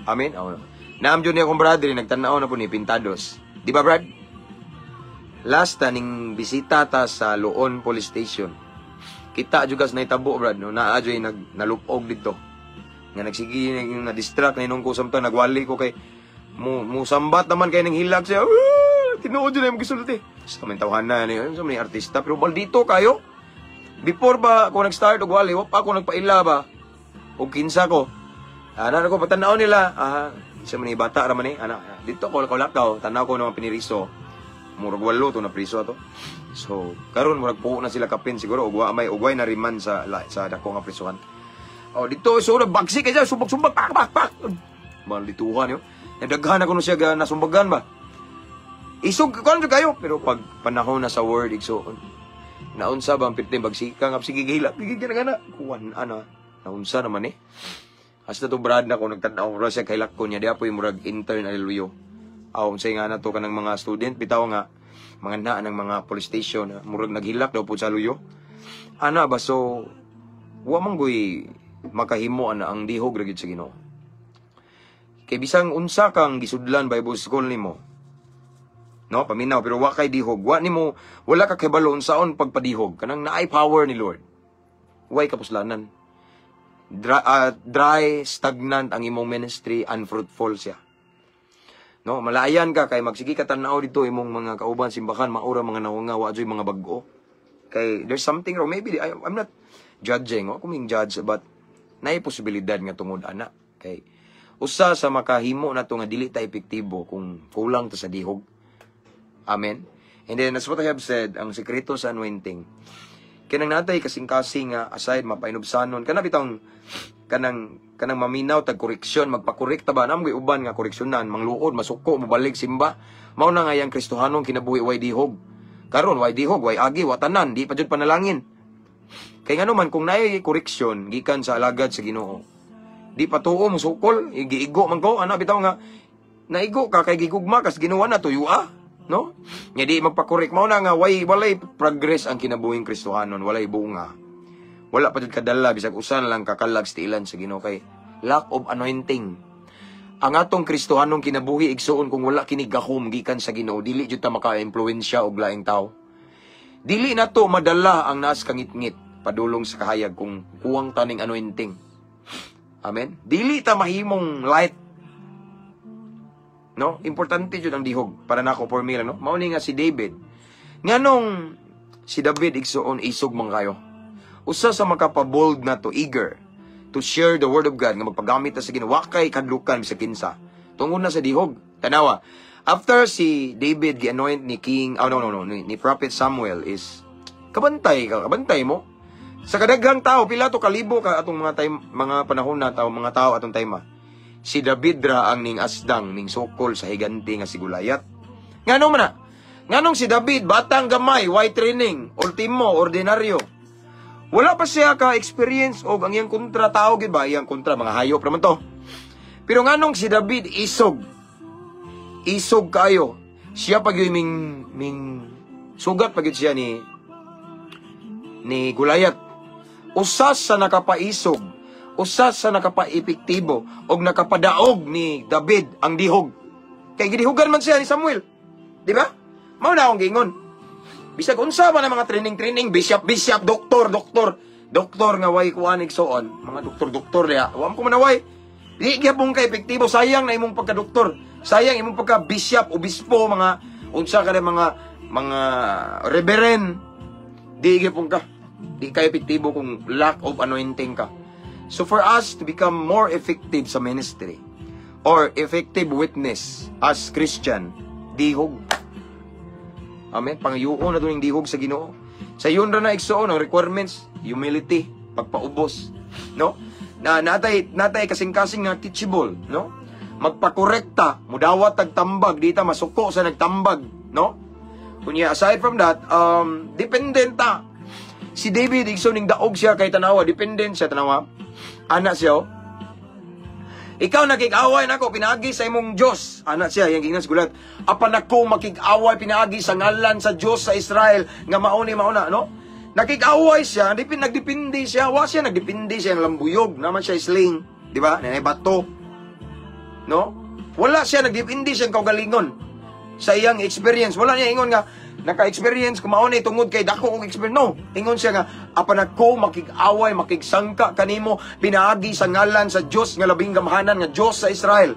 Amen. Oh. Naam jud ni akong brother nagtan-aw na po ni Pintados. Di ba, Brad? Last ta ning bisita ta sa Loon Police Station. Kita jud kas nahitabo, Brad, no, naa jud nag nalupog didto. Nga nagsige na distract na inong ko samtang nagwali ko kay mo musambat naman kay ning hilak siya. Ah, tinuod jud na imong gisulti. Sa man tawhana ni sa may artista pero maldito kayo. Before ba ako nag-start og wali, wa pa ako nagpaila ba. Og kinsa ko. Ana ko patanaw nila, sa man ni bata ra man ni, ana dito ko lakaw, tanaw ko naman piniriso. Murag walo to na priso ato. So, karon murag puo na sila kapin siguro og wa may ugway na riman sa dako nga prisuhan. Oh, dito so na bagsi kay sumbag-sumbag, pak pak pak. Maldituhan yo. Nadaghan ako no siya ga nasumbagan ba. Isog kon kayo pero pag panahon na sa word, igsoon. Naunsa ba ang pirting bagsika nga sige gihila gigigyan na kuan ana naunsa naman eh. Hasta to brad na ko nagtan-aw ra siya kahilak ko niya diha po murag intern aleluyo. Aw, unsay nga na to kanang mga student bitaw nga mga na ng mga police station, murag naghilak daw po sa luyo. Ana ba, so wa man goy makahimo ana ang dihog ra gyud sa Ginoo. Kay bisang unsa kang gisudlan Bible school nimo. No, paminaw pero wa kay dihog, wa nimo wala ka kabalo unsaon pagpadihog kanang naay power ni Lord. Way kapuslanan. Dry, stagnant ang imong ministry, unfruitful siya. No, malayan ka kay magsige ka tan-aw dito imong mga kauban simbahan maura mga nawanga, wa joy mga bag-o. Kay there's something wrong. Maybe I'm not judging, wa ko ming judge, but naay posibilidad nga tungod ana. Kay usa sa makahimo na to nga dili ta epektibo kung kulang ta sa dihog. Amen. And then, as what I have said, ang sekreto sa anointing, kanang natay kasing-kasing nga aside mapainubsanon kana bitong kanang maminaw tag koreksyon, magpakorek ta ba, namo uban nga koreksyonan, mangluod, masuko, mobalik simba. Mao na nga yang Kristohanong kinabuhi way dihog karon, way dihog, way agi, wa tanan, di pa jud panalangin. Kay ngano man kung naay koreksyon gikan sa alagad sa Ginoo, di pa tuo musukol, igiigo man ko ana bitaw nga naigo ka kay gigugma kas Ginoo na tuyo ah, no? Nga di magpakorek, mao na nga way walay progress ang kinabuhing Kristohanon, walay bunga. Wala pa jud kadala bisag usan lang kakalag sa tiilan sa Ginoo kay lack of anointing. Ang atong Kristohanong kinabuhi, igsuon, kung wala kini gahom gikan sa Ginoo, dili jud ta maka-impluwensya og laing tao. Dili na to madala ang naas kangitngit padulong sa kahayag kung kuwang taning anointing. Amen. Dili ta mahimong light, no? Importante jud ang dihog para nako, for me lang, no? Mao ni nga si David. Nganong si David, igsuon, isog man kayo. Usa sa makapabold na to, eager to share the word of God nga magpagamit ta sa Ginoo, wa kay kadlukan bisag kinsa. Tungod na sa dihog. Tanawa. After si David gi-anoint ni King, oh no, ni Prophet Samuel is kabantay ka, kabantay mo. Sa kadaghang tao, pila to kalibo ka atong mga time, mga panahon na tao, mga tao atong time ah. Si David ra ang ning asdang, ning sukol sa higante nga si Goliath. Ngano man na? Nganong si David, batang gamay, way training, ultimo, ordinaryo. Wala pa siya ka-experience og ang iyang kontra tao gid ba? Iyang kontra mga hayop raman to. Pero nganong si David isog? Isog kayo. Siya pag ming ming sugat pag siya ni Goliath. Usa sa nakapaisog, usa sa nakapaepektibo og nakapadaog ni David ang dihog. Kay gidihugan man siya ni Samuel. Di ba? Mao na akong giingon. Bisag unsa man ang mga training-training, bishop, bishop, doktor, doktor, doktor nga way kuan, igsoon, mga doktor, doktor diha. Wa ko manaway. Di gyapon ka epektibo, sayang na imong pagka-doktor. Sayang imong pagka-bishop, obispo, mga Unsa ka mga reverend, di gyapon ka. Di ka epektibo kung lack of anointing ka. So for us to become more effective sa ministry or effective witness as Christian, dihog. Amen. Pangayuon na yung dihog sa Ginoo. Sa yun ra na, igsuon, ang requirements, humility, pagpaubos, no? Na natay kasing-kasing nga teachable, no? Magpakorekta, mudawat tag tambag, di ta masuko sa nagtambag, no? Kunya, aside from that, dependent ta. Si David, igsoon, ning daog siya kay tanawa, dependent siya, tanawa. Ana siya, oh. "Ikaw nakig-away nako pinaagi sa imong Dios." Ana siya, yang giingnan sa gulat. "Apan ako makig-away pinaagi sa ngalan sa Dios sa Israel nga mao ni mao na," no? Nakig-away siya, di nagdepende siya, wa siya nagdepende siya ng lambuyog, naman siya sling, di ba? Nanay bato. No? Wala siya nagdepende siya kaugalingon sa iyang experience. Wala niya ingon nga naka-experience ko mao ni tungod kay dako og experience. No, ingon siya nga, "Apan ako makig-away, makigsangka kanimo pinaagi sa ngalan sa Dios nga labing gamhanan nga Dios sa Israel."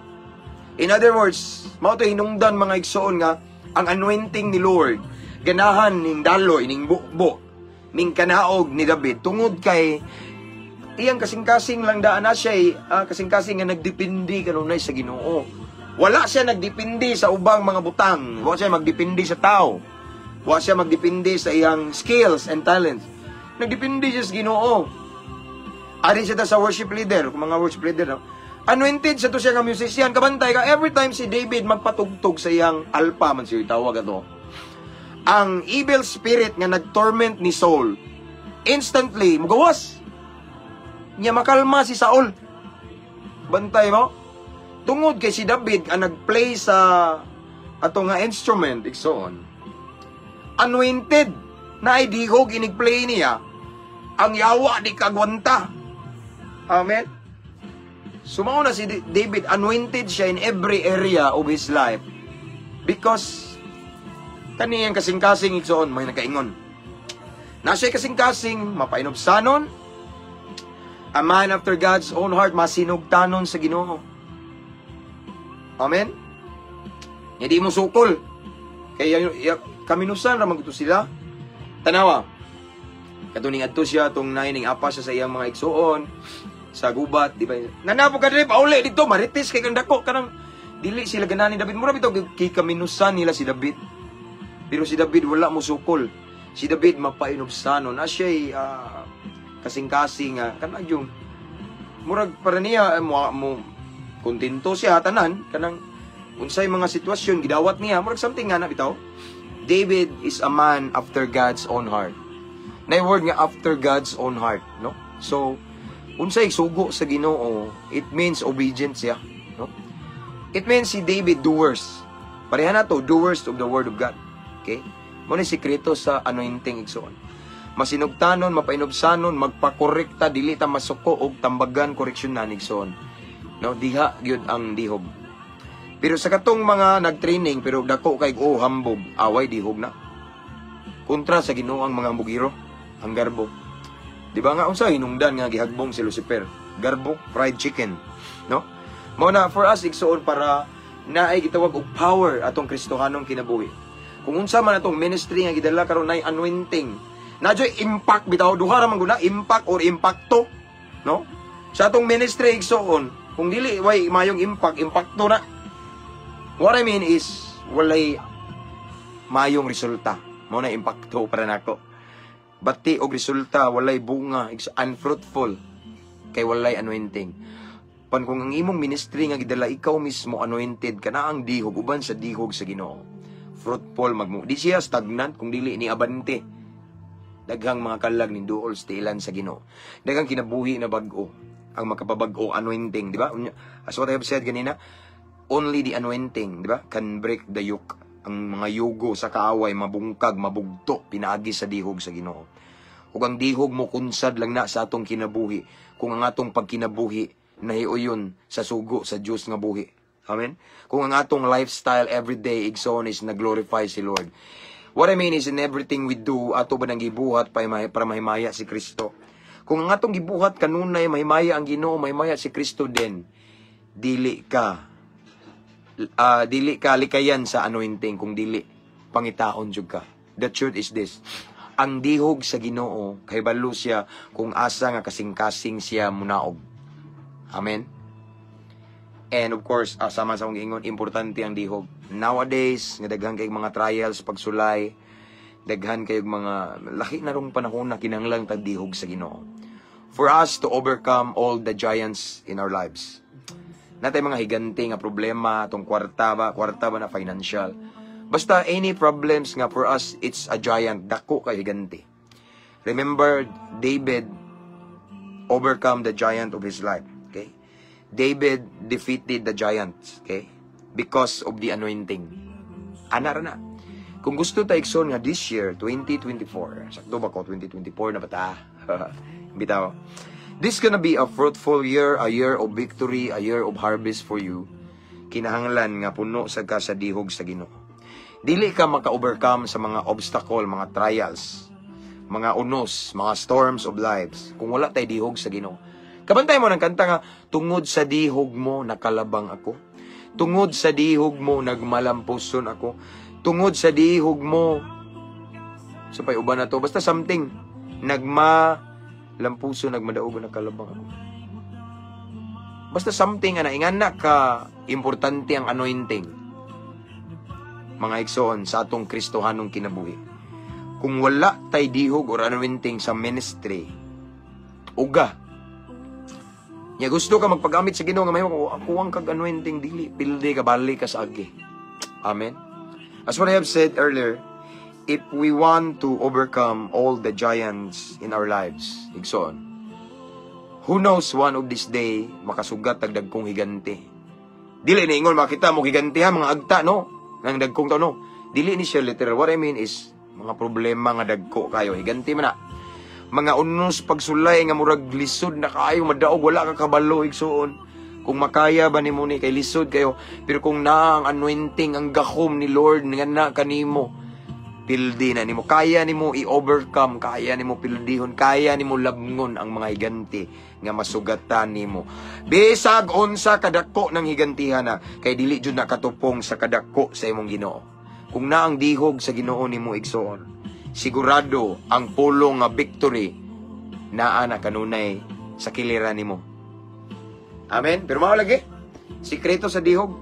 In other words, mao to hinungdan, mga igsoon, nga ang anointing ni Lord ganahan ning daloy ning bubo ning kanaog ni David tungod kay iyang kasing-kasing lang daan na siya kasing-kasing nga nagdepende kanunay sa Ginoo. Wala siya nagdepende sa ubang mga butang. Wala siya magdepende sa tao. Wala siya magdepende sa iyang skills and talents. Nagdepende siya sa Ginoo. Ari siya ta sa worship leader, kung mga worship leader, no? Anointed sa to siya nga musician. Kabantay ka, every time si David magpatugtog sa iyang alpa, man siya tawag ato, ang evil spirit nga nagtorment ni Saul, instantly, mugawas. Nya makalma si Saul. Bantay mo? Tungod kay si David ang nagplay sa ato nga instrument, igsoon. Anointed na ay dihog inig-play niya, ang yawa di kagwanta. Amen. Sumao na si David, anointed siya in every area of his life. Because kaniyang kasing-kasing, igsoon, may nakaingon. Na siya kasing-kasing, mapainubsanon, a man after God's own heart, masinugtanon sa Ginoo. Amen? Hindi mo sukol. Kaya kaminusan ra man gud sila. Tanawa. Katuning adto siya tong naining apa siya sa iyang mga igsuon sa gubat, di ba? Nanapo ka diri, pauli dito, marites kay kang dako kanang dili sila ganahan ni David. Mura bitaw kikaminusan nila si David. Pero si David wala mo sukol. Si David mapainubsanon. Na siya kasing-kasing nga kanang yung murag para niya mo kontento siya tanan kanang unsay mga sitwasyon gidawat niya, murag something nga na bitaw. David is a man after God's own heart. Na word nga "after God's own heart," no? So unsay sugo sa Ginoo, it means obedient siya, no? It means si David doers. Pareha na to, doers of the word of God. Okay? Mo ni sikreto sa anointing, igsoon. Masinugtanon, mapainubsanon, magpakorekta, dili ta masuko og tambagan koreksyon na, igsoon. No, diha gyud ang dihog. Pero sa katong mga nag-training pero dako kay oh hambog, away dihog na. Kontra sa Ginoo ang mga hambugiro, ang garbo. Di ba nga unsa hinungdan nga gihagbong si Lucifer? Garbo, fried chicken, no? Mao na for us, igsoon, para naay gitawag og power atong Kristohanong kinabuhi. Kung unsa man atong ministry nga gidala karon nay anointing. Na joy impact bitaw, duha ra man guna, impact or impacto, no? Sa atong ministry, igsoon, kung dili way mayong impact, impacto na. What I mean is walay mayong resulta. Mao na impacto para nako. Bati og resulta, walay bunga, it's unfruitful kay walay anointing. Pan kung ang imong ministry nga gidala, ikaw mismo anointed ka na, ang dihog uban sa dihog sa Ginoo. Fruitful magmo. Di siya stagnant kung dili ni abante. Daghang mga kalag ning duol sa tiilan sa Ginoo. Daghang kinabuhi na bag-o. Ang makapabag-o, anointing, di ba? As what I have said ganina, only the anointing, di ba, can break the yoke. Ang mga yugo sa kaaway mabungkag, mabugto pinaagi sa dihog sa Ginoo. Ug ang dihog mo kunsad lang na sa atong kinabuhi kung ang atong pagkinabuhi nahiuyon sa sugo sa Dios nga buhi. Amen? Kung ang atong lifestyle every day, igsoon, is na-glorify si Lord. What I mean is in everything we do, ato ba nang gibuhat para mahimaya si Kristo? Kung ang atong gibuhat kanunay mahimaya ang Ginoo, mahimaya si Kristo din, dili ka likayan sa anointing kung dili. Pangitaon jud ka. The truth is this. Ang dihog sa Ginoo kay balo siya kung asa nga kasing-kasing siya munaog. Amen. And of course, sama sa akong giingon, importante ang dihog. Nowadays, nga daghan kay mga trials pagsulay, daghan kay mga laki na rong panahon na kinahanglan tag dihog sa Ginoo. For us to overcome all the giants in our lives. Naa tay mga higante nga problema, atong kwarta ba na, financial. Basta any problems nga for us, it's a giant, dako kay higante. Remember, David overcome the giant of his life. Okay? David defeated the giants. Okay? Because of the anointing. Ana ra na. Kung gusto ta, igsoon, nga this year, 2024, sakto ba ko, 2024 na ba ta? Bitaw. This gonna be a fruitful year, a year of victory, a year of harvest for you. Kinahanglan nga puno sa ka sa dihog sa Ginoo. Dili ka maka-overcome sa mga obstacle, mga trials, mga unos, mga storms of lives kung wala tay dihog sa Ginoo. Kabantay mo ng kanta nga, "Tungod sa dihog mo, nakalabang ako. Tungod sa dihog mo, nagmalampuson ako. Tungod sa dihog mo," sa pay uban na to, basta something, nagma lampuso, nagmadaog, nakalabang ako. Basta something, ana, ingana ka importante ang anointing, mga igsoon, sa atong Kristohanong kinabuhi. Kung wala tay dihog or anointing sa ministry, uga. Nya gusto ka magpagamit sa Ginoo nga mahimo kuwang kag anointing, dili pildi ka, bali ka sa agi. Amen. As what I have said earlier, if we want to overcome all the giants in our lives, igsoon, who knows, one of this day, makasugat tag dagkong higante. Dili ni ingon makita mo higante ha, mga agta, no? Nang dagkong to, no. Dili ni siya literal. What I mean is, mga problema nga dagko kayo, higante man na. Mga unos pagsulay nga murag lisod na kaayo madaog, wala ka kabalo, igsoon, kung makaya ba nimo ni kay lisod kayo. Pero kung naa ang anointing, ang gahom ni Lord nga na kanimo, pildi na nimo, kaya nimo i-overcome, kaya nimo pildihon, kaya nimo labngon ang mga higante nga masugatan nimo, bisag unsa kadako ng higantihan na, kay dili jud nakatupong sa kadako sa imong Ginoo. Kung naa ang dihog sa Ginoo nimo, igsoon, sigurado ang pulong nga victory naa na kanunay sa kiliran nimo. Amen. Pero mao lagi sikreto sa dihog: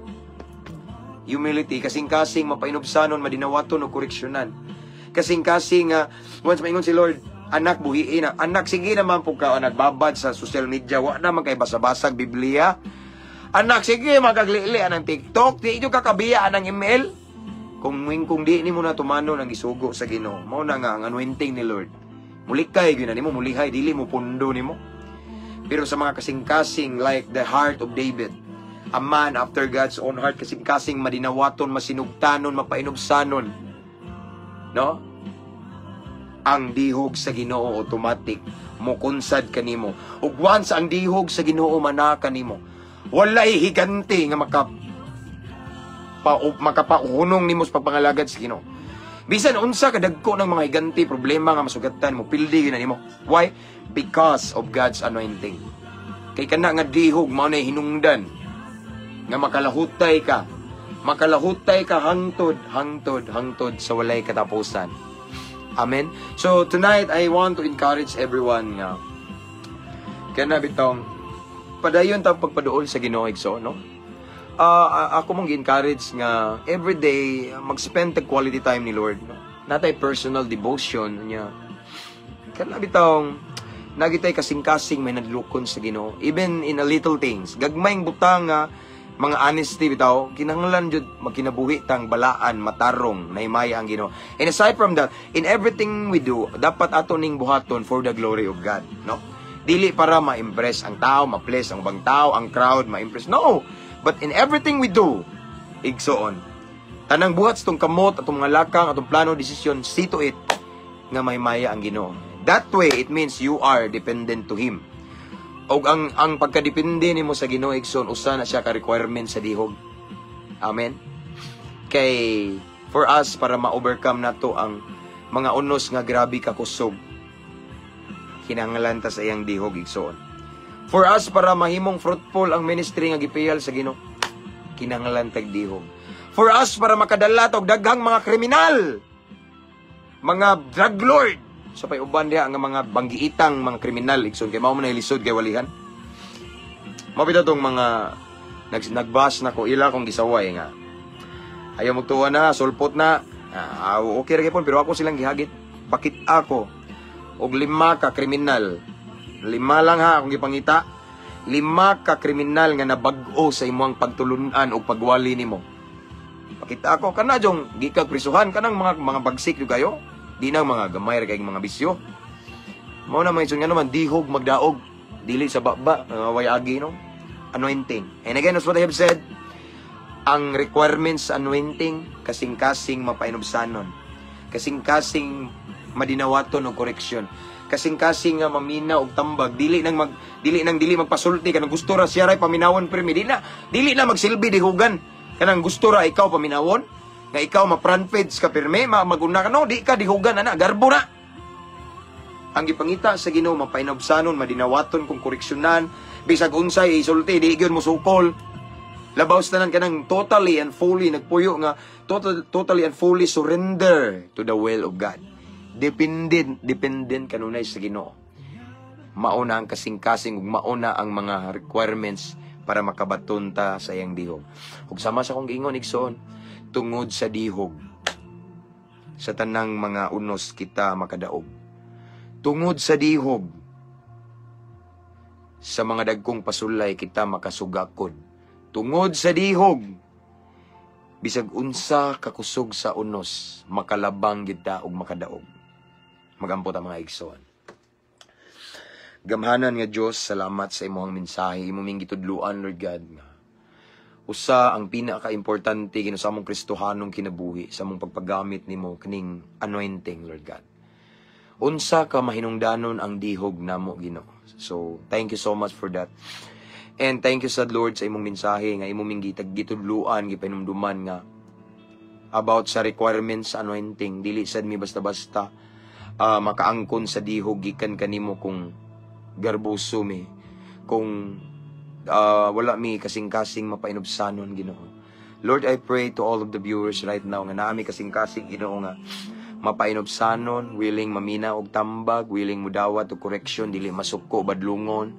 humility, kasing-kasing mapainubsanon, madinawaton o koreksyonan. Kasing-kasing nga once maingon si Lord, "Anak, buhiin na. Anak, sige naman po ka nagbabad sa social media, wa naman kay basa-basag Biblia. Anak, sige magaglili ang TikTok, di ka kabiya ang email." Kung di nimo na tumanon ang gisugo sa Ginoo, mao na nga ang anointing ni Lord, mulikay gyud na nimo, mulihay, dili mo pundo nimo. Pero sa mga kasing-kasing like the heart of David, a man after God's own heart, kasing-kasing madinawaton, masinugtanon, mapainubsanon, no? Ang dihog sa Ginoo automatic mukunsad kanimo. Ug once ang dihog sa Ginoo manaka nimo, walay higante nga makapahunong nimo sa pagpangalagad sa Ginoo. Bisan unsa kadagko ng mga higante, problema nga masugatan mo, pildi gyud na nimo. Why? Because of God's anointing. Kay kana nga dihog mao na hinungdan nga makalahutay ka. Makalahutay ka hangtod, hangtod, hangtod sa walay katapusan. Amen. So tonight I want to encourage everyone nga kana bitong padayon ta pagpaduol sa Ginoo, igsoon, no? Ako mong gi-encourage nga everyday mag-spend tag quality time ni Lord, no? Naa tay personal devotion niya. Kana bitong naa gyud tay kasing-kasing may nadlukon sa Ginoo even in a little things. Gagmayng butang nga mga honesty bitaw, kinahanglan jud magkinabuhi tang balaan, matarong, nahimaya ang Ginoo. And aside from that, in everything we do, dapat ato ning buhaton for the glory of God, no? Dili para ma-impress ang tao, ma-please ang ubang tao, ang crowd, ma-impress. No! But in everything we do, igsoon, tanang buhat sa atong kamot, atong mga lakang, atong plano, desisyon, see to it nga mahimaya ang Ginoo. That way, it means you are dependent to Him. Og ang pagkadepende nimo sa Ginoo, igsoon, usa na siya ka requirement sa dihog. Amen. Kay for us para ma-overcome nato ang mga unos nga grabe ka kusog, kinahanglan ta sa iyang dihog, igsoon. For us para mahimong fruitful ang ministry nga gipiyal sa Ginoo, kinahanglan tag dihog. For us para makadala og daghang mga kriminal, mga drug lord, sa pay uban diha nga mga banggiitang mga kriminal, igsoon, kay mao man na lisod kay walihan. Mao bitaw tong mga nagbas na ko ila kong gisaway nga ayaw magtuwa na sulpot na. Ah, okay ra gyapon, pero ako silang gihagit, pakit ako og lima ka kriminal. Lima lang ha akong gipangita, lima ka kriminal nga nabag-o sa imong pagtulunan o pagwali nimo. Pakita ako kana jong gikag prisuhan, kanang mga bagsik jud kayo, di nang mga gamay ra kay mga bisyo. Mao na mga nga naman dihog magdaog dili sa baba, way agi no anointing. And again, as what I have said, ang requirements sa anointing, kasing-kasing mapainubsanon, kasing-kasing madinawaton og koreksyon, kasing-kasing nga mamina og tambag, dili nang dili magpasulti kanang gusto ra siya ray paminawon pirmi, dili na magsilbi dihugan kanang gusto ra ikaw paminawon, nga ikaw ma-front page ka pirmi, maguna ka no, di ka dihugan ana, garbo na. Ang gipangita sa Ginoo, mapainubsanon, madinawaton kung koreksyonan, bisag unsay isulti di gyud mo sukol. Labaw sa tanan, kanang totally and fully nagpuyo nga totally and fully surrender to the will of God. Dependent, dependent kanunay sa Ginoo. Mauna ang kasing-kasing ug mauna ang mga requirements para makabaton ta sa iyang dihog. Ug sama sa akong giingon, igsoon, tungod sa dihog sa tanang mga unos kita makadaog. Tungod sa dihog sa mga dagkong pasulay kita makasugakod. Tungod sa dihog, bisag unsa kakusog sa unos, makalabang kita ug makadaog. Magampo ta, mga igsoon. Gamhanan nga Dios, salamat sa imong mensahe, imo ming gitudluan, Lord God, nga usa ang pinaka-importante, Ginoo, sa among Kristohanong kinabuhi, sa among pagpagamit nimo kining anointing, Lord God. Unsa ka mahinungdanon ang dihog namo, Ginoo. So, thank you so much for that. And thank you sa Lord sa imong mensahe nga imo ming gitudluan, gipahinumduman nga about sa requirements sa anointing. Dili sad mi basta-basta makaangkon sa dihog gikan kanimo kung garboso mi, kung wala mi kasing-kasing mapainubsanon, Ginoo. Lord, I pray to all of the viewers right now nga naa mi kasing-kasing, Ginoo, nga mapainubsanon, willing mamina og tambag, willing mudawat og correction, dili masuko badlungon,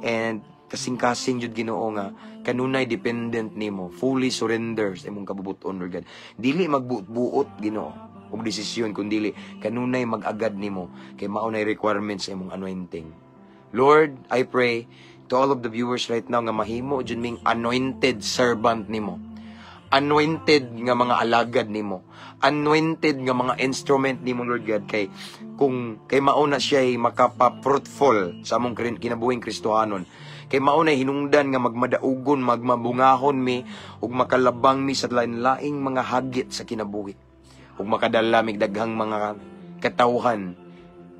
and kasing-kasing jud, Ginoo, nga kanunay dependent nimo, fully surrender sa imong kabubuton, Lord God. Dili magbuot-buot, Ginoo, og desisyon kun dili kanunay mag-agad nimo kay mao nay requirements sa imong anointing. Lord, I pray to all of the viewers right now nga mahimo jud ming anointed servant nimo, anointed nga mga alagad nimo, anointed nga mga instrument nimo, Lord God, kay kung kay mao na siya makapa-fruitful sa among kinabuhing Kristohanon, kay mao na hinungdan nga magmadaugon, magmabungahon mi ug makalabang mi sa lain-laing mga hagit sa kinabuhi ug makadala mig daghang mga katawhan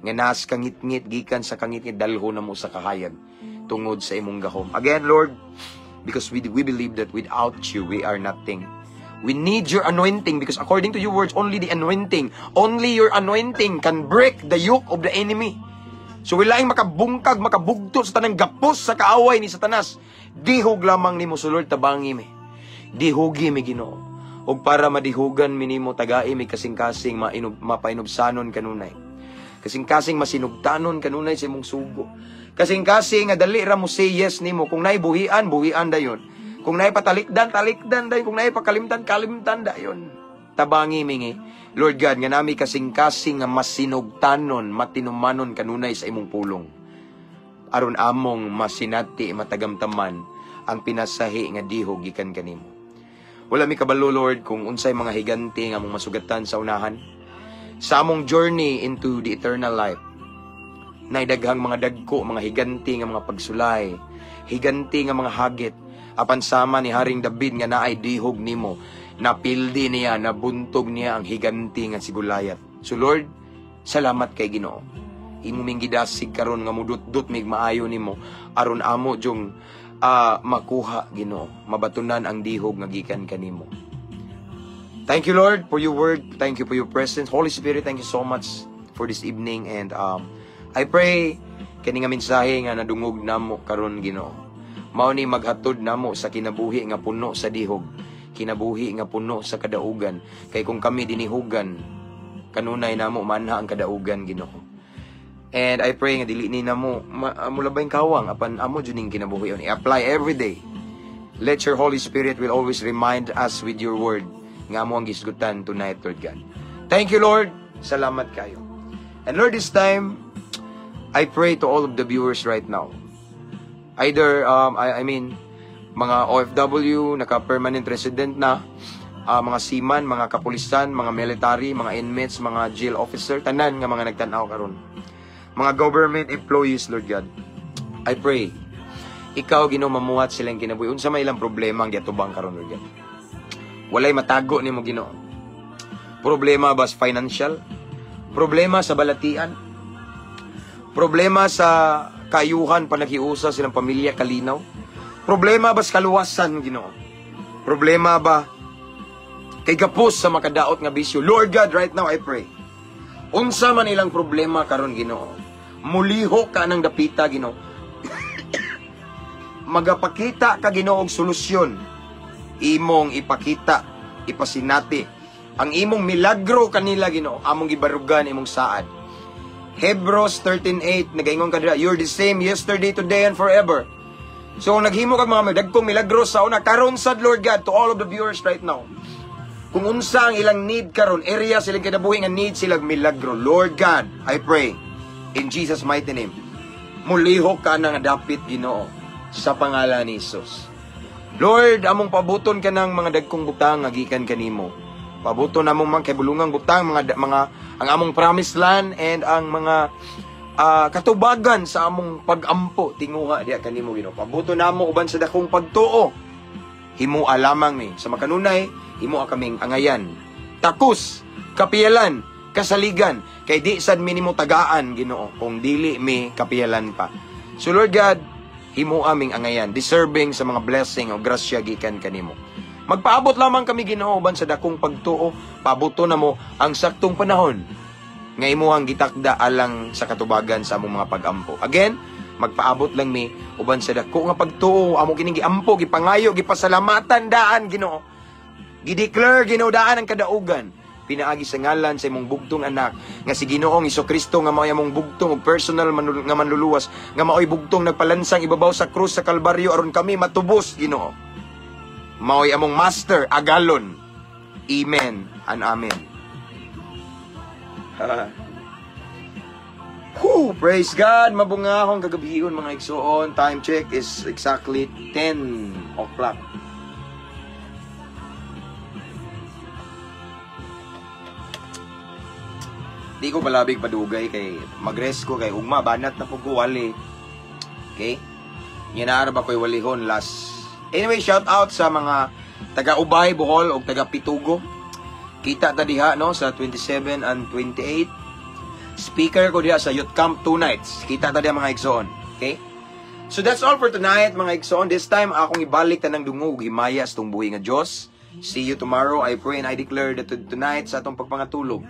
nga naas kangitngit, gikan sa kangitngit dalho na mo sa kahayag tungod sa imong gahom. Again, Lord, because we believe that without you we are nothing. We need your anointing because according to your words, only the anointing, only your anointing can break the yoke of the enemy. So wala makabungkag, makabugto sa tanang gapos sa kaaway ni Satanas. Dihog lamang nimo. So Lord, tabangi mi. Dihugi mi, Ginoo. Ug para madihugan mi nimo, tagai mi kasing-kasing mapainubsanon kanunay. Kasing-kasing masinugtanon kanunay sa imong sugo. Kasing-kasing nga dali ra mo say yes nimo. Kung naay buhian, buhian dayon. Kung naay patalikdan, talikdan dayon. Kung naay pakalimtan, kalimtan dayon. Tabangi mingi, Lord God, nga nami kasing-kasing nga masinugtanon, matinumanon kanunay sa imong pulong. Aron among masinati, matagamtaman ang pinasahi nga dihog gikan kanimo. Wala mi kabalo, Lord, kung unsay mga higante nga among masugatan sa unahan. Sa among journey into the eternal life, nay daghang mga dagko, mga higante nga mga pagsulay, higante nga mga hagit. Apan sama ni Haring David nga naay dihog nimo, napildi niya, nabuntog niya ang higante nga si Goliath. So Lord, salamat kay Ginoo. Imo ming gidasig karon nga mudutdot mig maayo nimo aron amo jung makuha, Ginoo, mabatunan ang dihog nga gikan kanimo. Thank you, Lord, for your word. Thank you for your presence. Holy Spirit, thank you so much for this evening and I pray kini nga mensahe nga nadungog namo karon, Ginoo, mao ni maghatod namo sa kinabuhi nga puno sa dihog. Kinabuhi nga puno sa kadaugan. Kay kung kami dinihugan, kanunay namo manha ang kadaugan, Ginoo. And I pray nga dili ni namo mulabay kawang apan amo jud ning kinabuhi i-apply every day. Let your Holy Spirit will always remind us with your word nga amo ang gisgutan tonight, Lord God. Thank you, Lord. Salamat kayo. And Lord, this time, I pray to all of the viewers right now. Either, I mean, mga OFW, naka-permanent resident na, mga seaman, mga kapulisan, mga military, mga inmates, mga jail officer, tanan nga mga nagtanaw karon. Mga government employees, Lord God. I pray, ikaw, Ginoo, mamuhat silang kinabuhi. Unsa may ilang problema ang giatubang karon, Lord God. Walay matago nimo, Ginoo. Problema ba sa financial? Problema sa balatian? Problema sa kaayuhan pa nakiusa silang pamilya kalinaw? Problema ba sa kaluwasan, Ginoo? Problema ba kay gapos sa makadaot nga bisyo? Lord God, right now I pray. Unsa man ilang problema karon, Ginoo. Mulihok ka ng dapita, Ginoo. Magapakita ka, Ginoo, og solusyon. Imong ipakita, ipasinati ang imong milagro kanila, Ginoo, among gibarugan imong saad. Hebrews 13:8, nagaingon ka dira, you're the same yesterday, today, and forever. So kung naghimo kag mga dagkong milagro sa una, karon sad, Lord God, to all of the viewers right now. Kung unsa ang ilang need karon, area silang kinabuhi nga need silang milagro. Lord God, I pray in Jesus' mighty name. Mulihok ka na nga dapit, Ginoo, sa pangalan ni Jesus. Lord, among pabuton ka ng mga dagkong butang nga gikan kanimo. Pabuton namong mga kabulungang butang, mga mga ang among promised land and ang mga katubagan sa among pag-ampo tinguha diha kanimo, Ginoo. Pabuton namo uban sa dakong pagtuo. Himoa lamang ni sa makanunay, himoa kaming angayan. Takos, kapiyalan, kasaligan kay di sad minimo tagaan, Ginoo, kung dili mi kapiyalan pa. So Lord God, himoa ming angayan, deserving sa mga blessing o grasya gikan kanimo. Magpaabot lamang kami, Ginoo, uban sa dakong pagtuo, pabuto na mo ang saktong panahon nga imuhang gitakda alang sa katubagan sa among mga pagampo. Again, magpaabot lang mi uban sa dako nga pagtuo, amo kining giampo, gipangayo, gipasalamatan daan, Ginoo. Gideclare, Ginoo, daan ang kadaugan pinaagi sa ngalan sa imong bugtong anak nga si Ginoong Kristo nga mao'y among bugtong ug personal nga manluluwas nga mao'y bugtong nagpalansang ibabaw sa krus sa Kalbaryo aron kami matubos, Ginoo. Mao'y among master agalon. Amen and amen. Whew, praise God. Mabungahong kagabihon, mga igsoon. Time check is exactly 10 o'clock. Di ko palabig padugay kay magrest ko kay ugma banat na pug ko wali. Okay? Nya ba ko'y walihon last. Anyway, shout out sa mga taga Ubay, Bohol ug taga Pitugo. Kita ta diha no sa 27 and 28. Speaker ko diha sa Youth Camp 2 nights. Kita ta diha, mga igsoon. Okay? So that's all for tonight, mga igsoon. This time akong ibalik tanang dungog himaya sa tong buhi nga Dios. See you tomorrow. I pray and I declare that tonight sa atong pagpangatulog,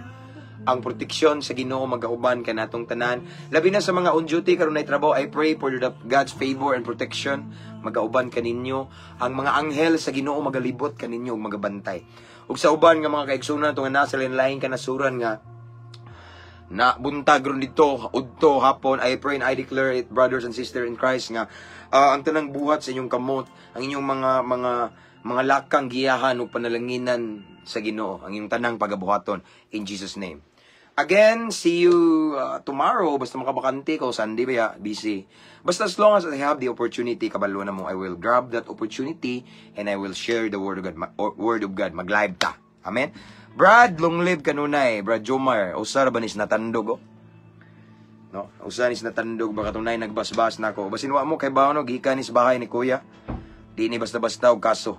ang proteksyon sa Ginoo magauban kanatong tanan. Labi na sa mga on duty karon nay trabaho, I pray for the God's favor and protection magauban kaninyo. Ang mga anghel sa Ginoo magalibot kaninyo ug magabantay. Ug sa uban nga mga kaigsunan to nga nasa lain kanasuran nga na buntag ron dito udto hapon, I pray and I declare it, brothers and sisters in Christ, nga ang tanang buhat sa inyong kamot, ang inyong mga lakang giyahan ug panalanginan sa Ginoo ang inyong tanang pagabuhaton in Jesus' name. Again, see you tomorrow. Basta makabakante ko, Sunday ba ya, busy. Basta as long as I have the opportunity, kabalo na mo, I will grab that opportunity and I will share the word of God. Word of God. Mag-live ta. Amen? Brad, long live kanunay. Brad Jomar, usa ra ba nis natandog, oh? No? Usa nis natandog ba katunay nagbasbas nako. Basin wa mo kay bawo no, gikan nis bahay ni kuya. Di ni basta-basta og kaso.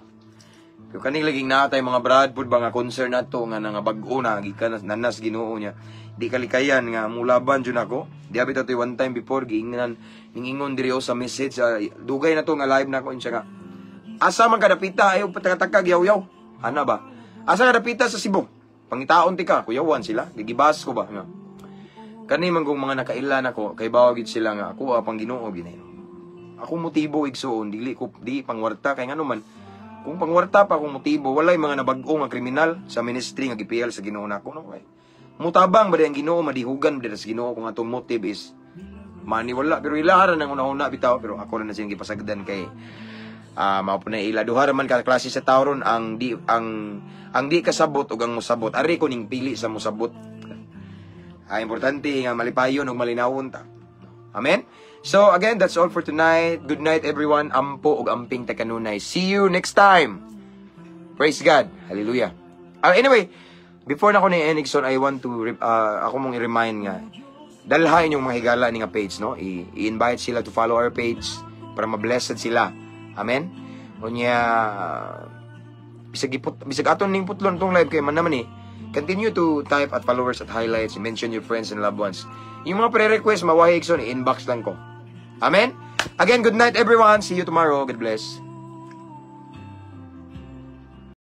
Pero kaning laging natay mga brad pud ba nga concern nato nga nga bag-o na gikan nanas Ginoo niya. Di kalikayan nga mulaban jud ako. Di abi to one time before giingnan ningingon diri sa message, dugay na to nga live na ko siya nga. Asa man kadapita ayo patakataka yaw-yaw. Ana ba? Asa kadapita sa Cebu? Pangitaon ti ka, kuyawan sila. Gigibas ko ba nga. Kani man kung mga nakailan ako kay bawag gid sila nga ako pang Ginoo gini. Ako motibo, igsuon, dili ko di pangwarta kay ngano man Kung pangwarta pa akong motibo, walay mga nabag-o nga kriminal sa ministry nga gipiyal sa Ginoo nako, no kay. Mutabang ba di ang Ginoo, madihugan ba di sa Ginoo kung atong motive is money? Wala, pero ilaharan ang una-una bitaw, pero ako na na siyang gipasagdan kay mao po na ila. Duha ra man ka klase sa tao ron, ang di kasabot ug ang musabot. Ari ko ning pili sa musabot. Importante nga malipayon ug malinawon ta. Amen. So again, that's all for tonight. Good night, everyone. Ampo ug amping ta kanunay. See you next time. Praise God. Hallelujah. Anyway, before na ko ni Enigson, I want to ako mong i-remind nga dalha inyong mga higala ni nga page, no? I-invite sila to follow our page para ma-blessed sila. Amen. Unya bisag iput, bisag aton ning putlon tong live kay man naman eh. Continue to type at followers at highlights, mention your friends and loved ones. Yung mga pre-request, mawahi, Igsoon, inbox lang ko. Amen? Again, good night, everyone. See you tomorrow. God bless.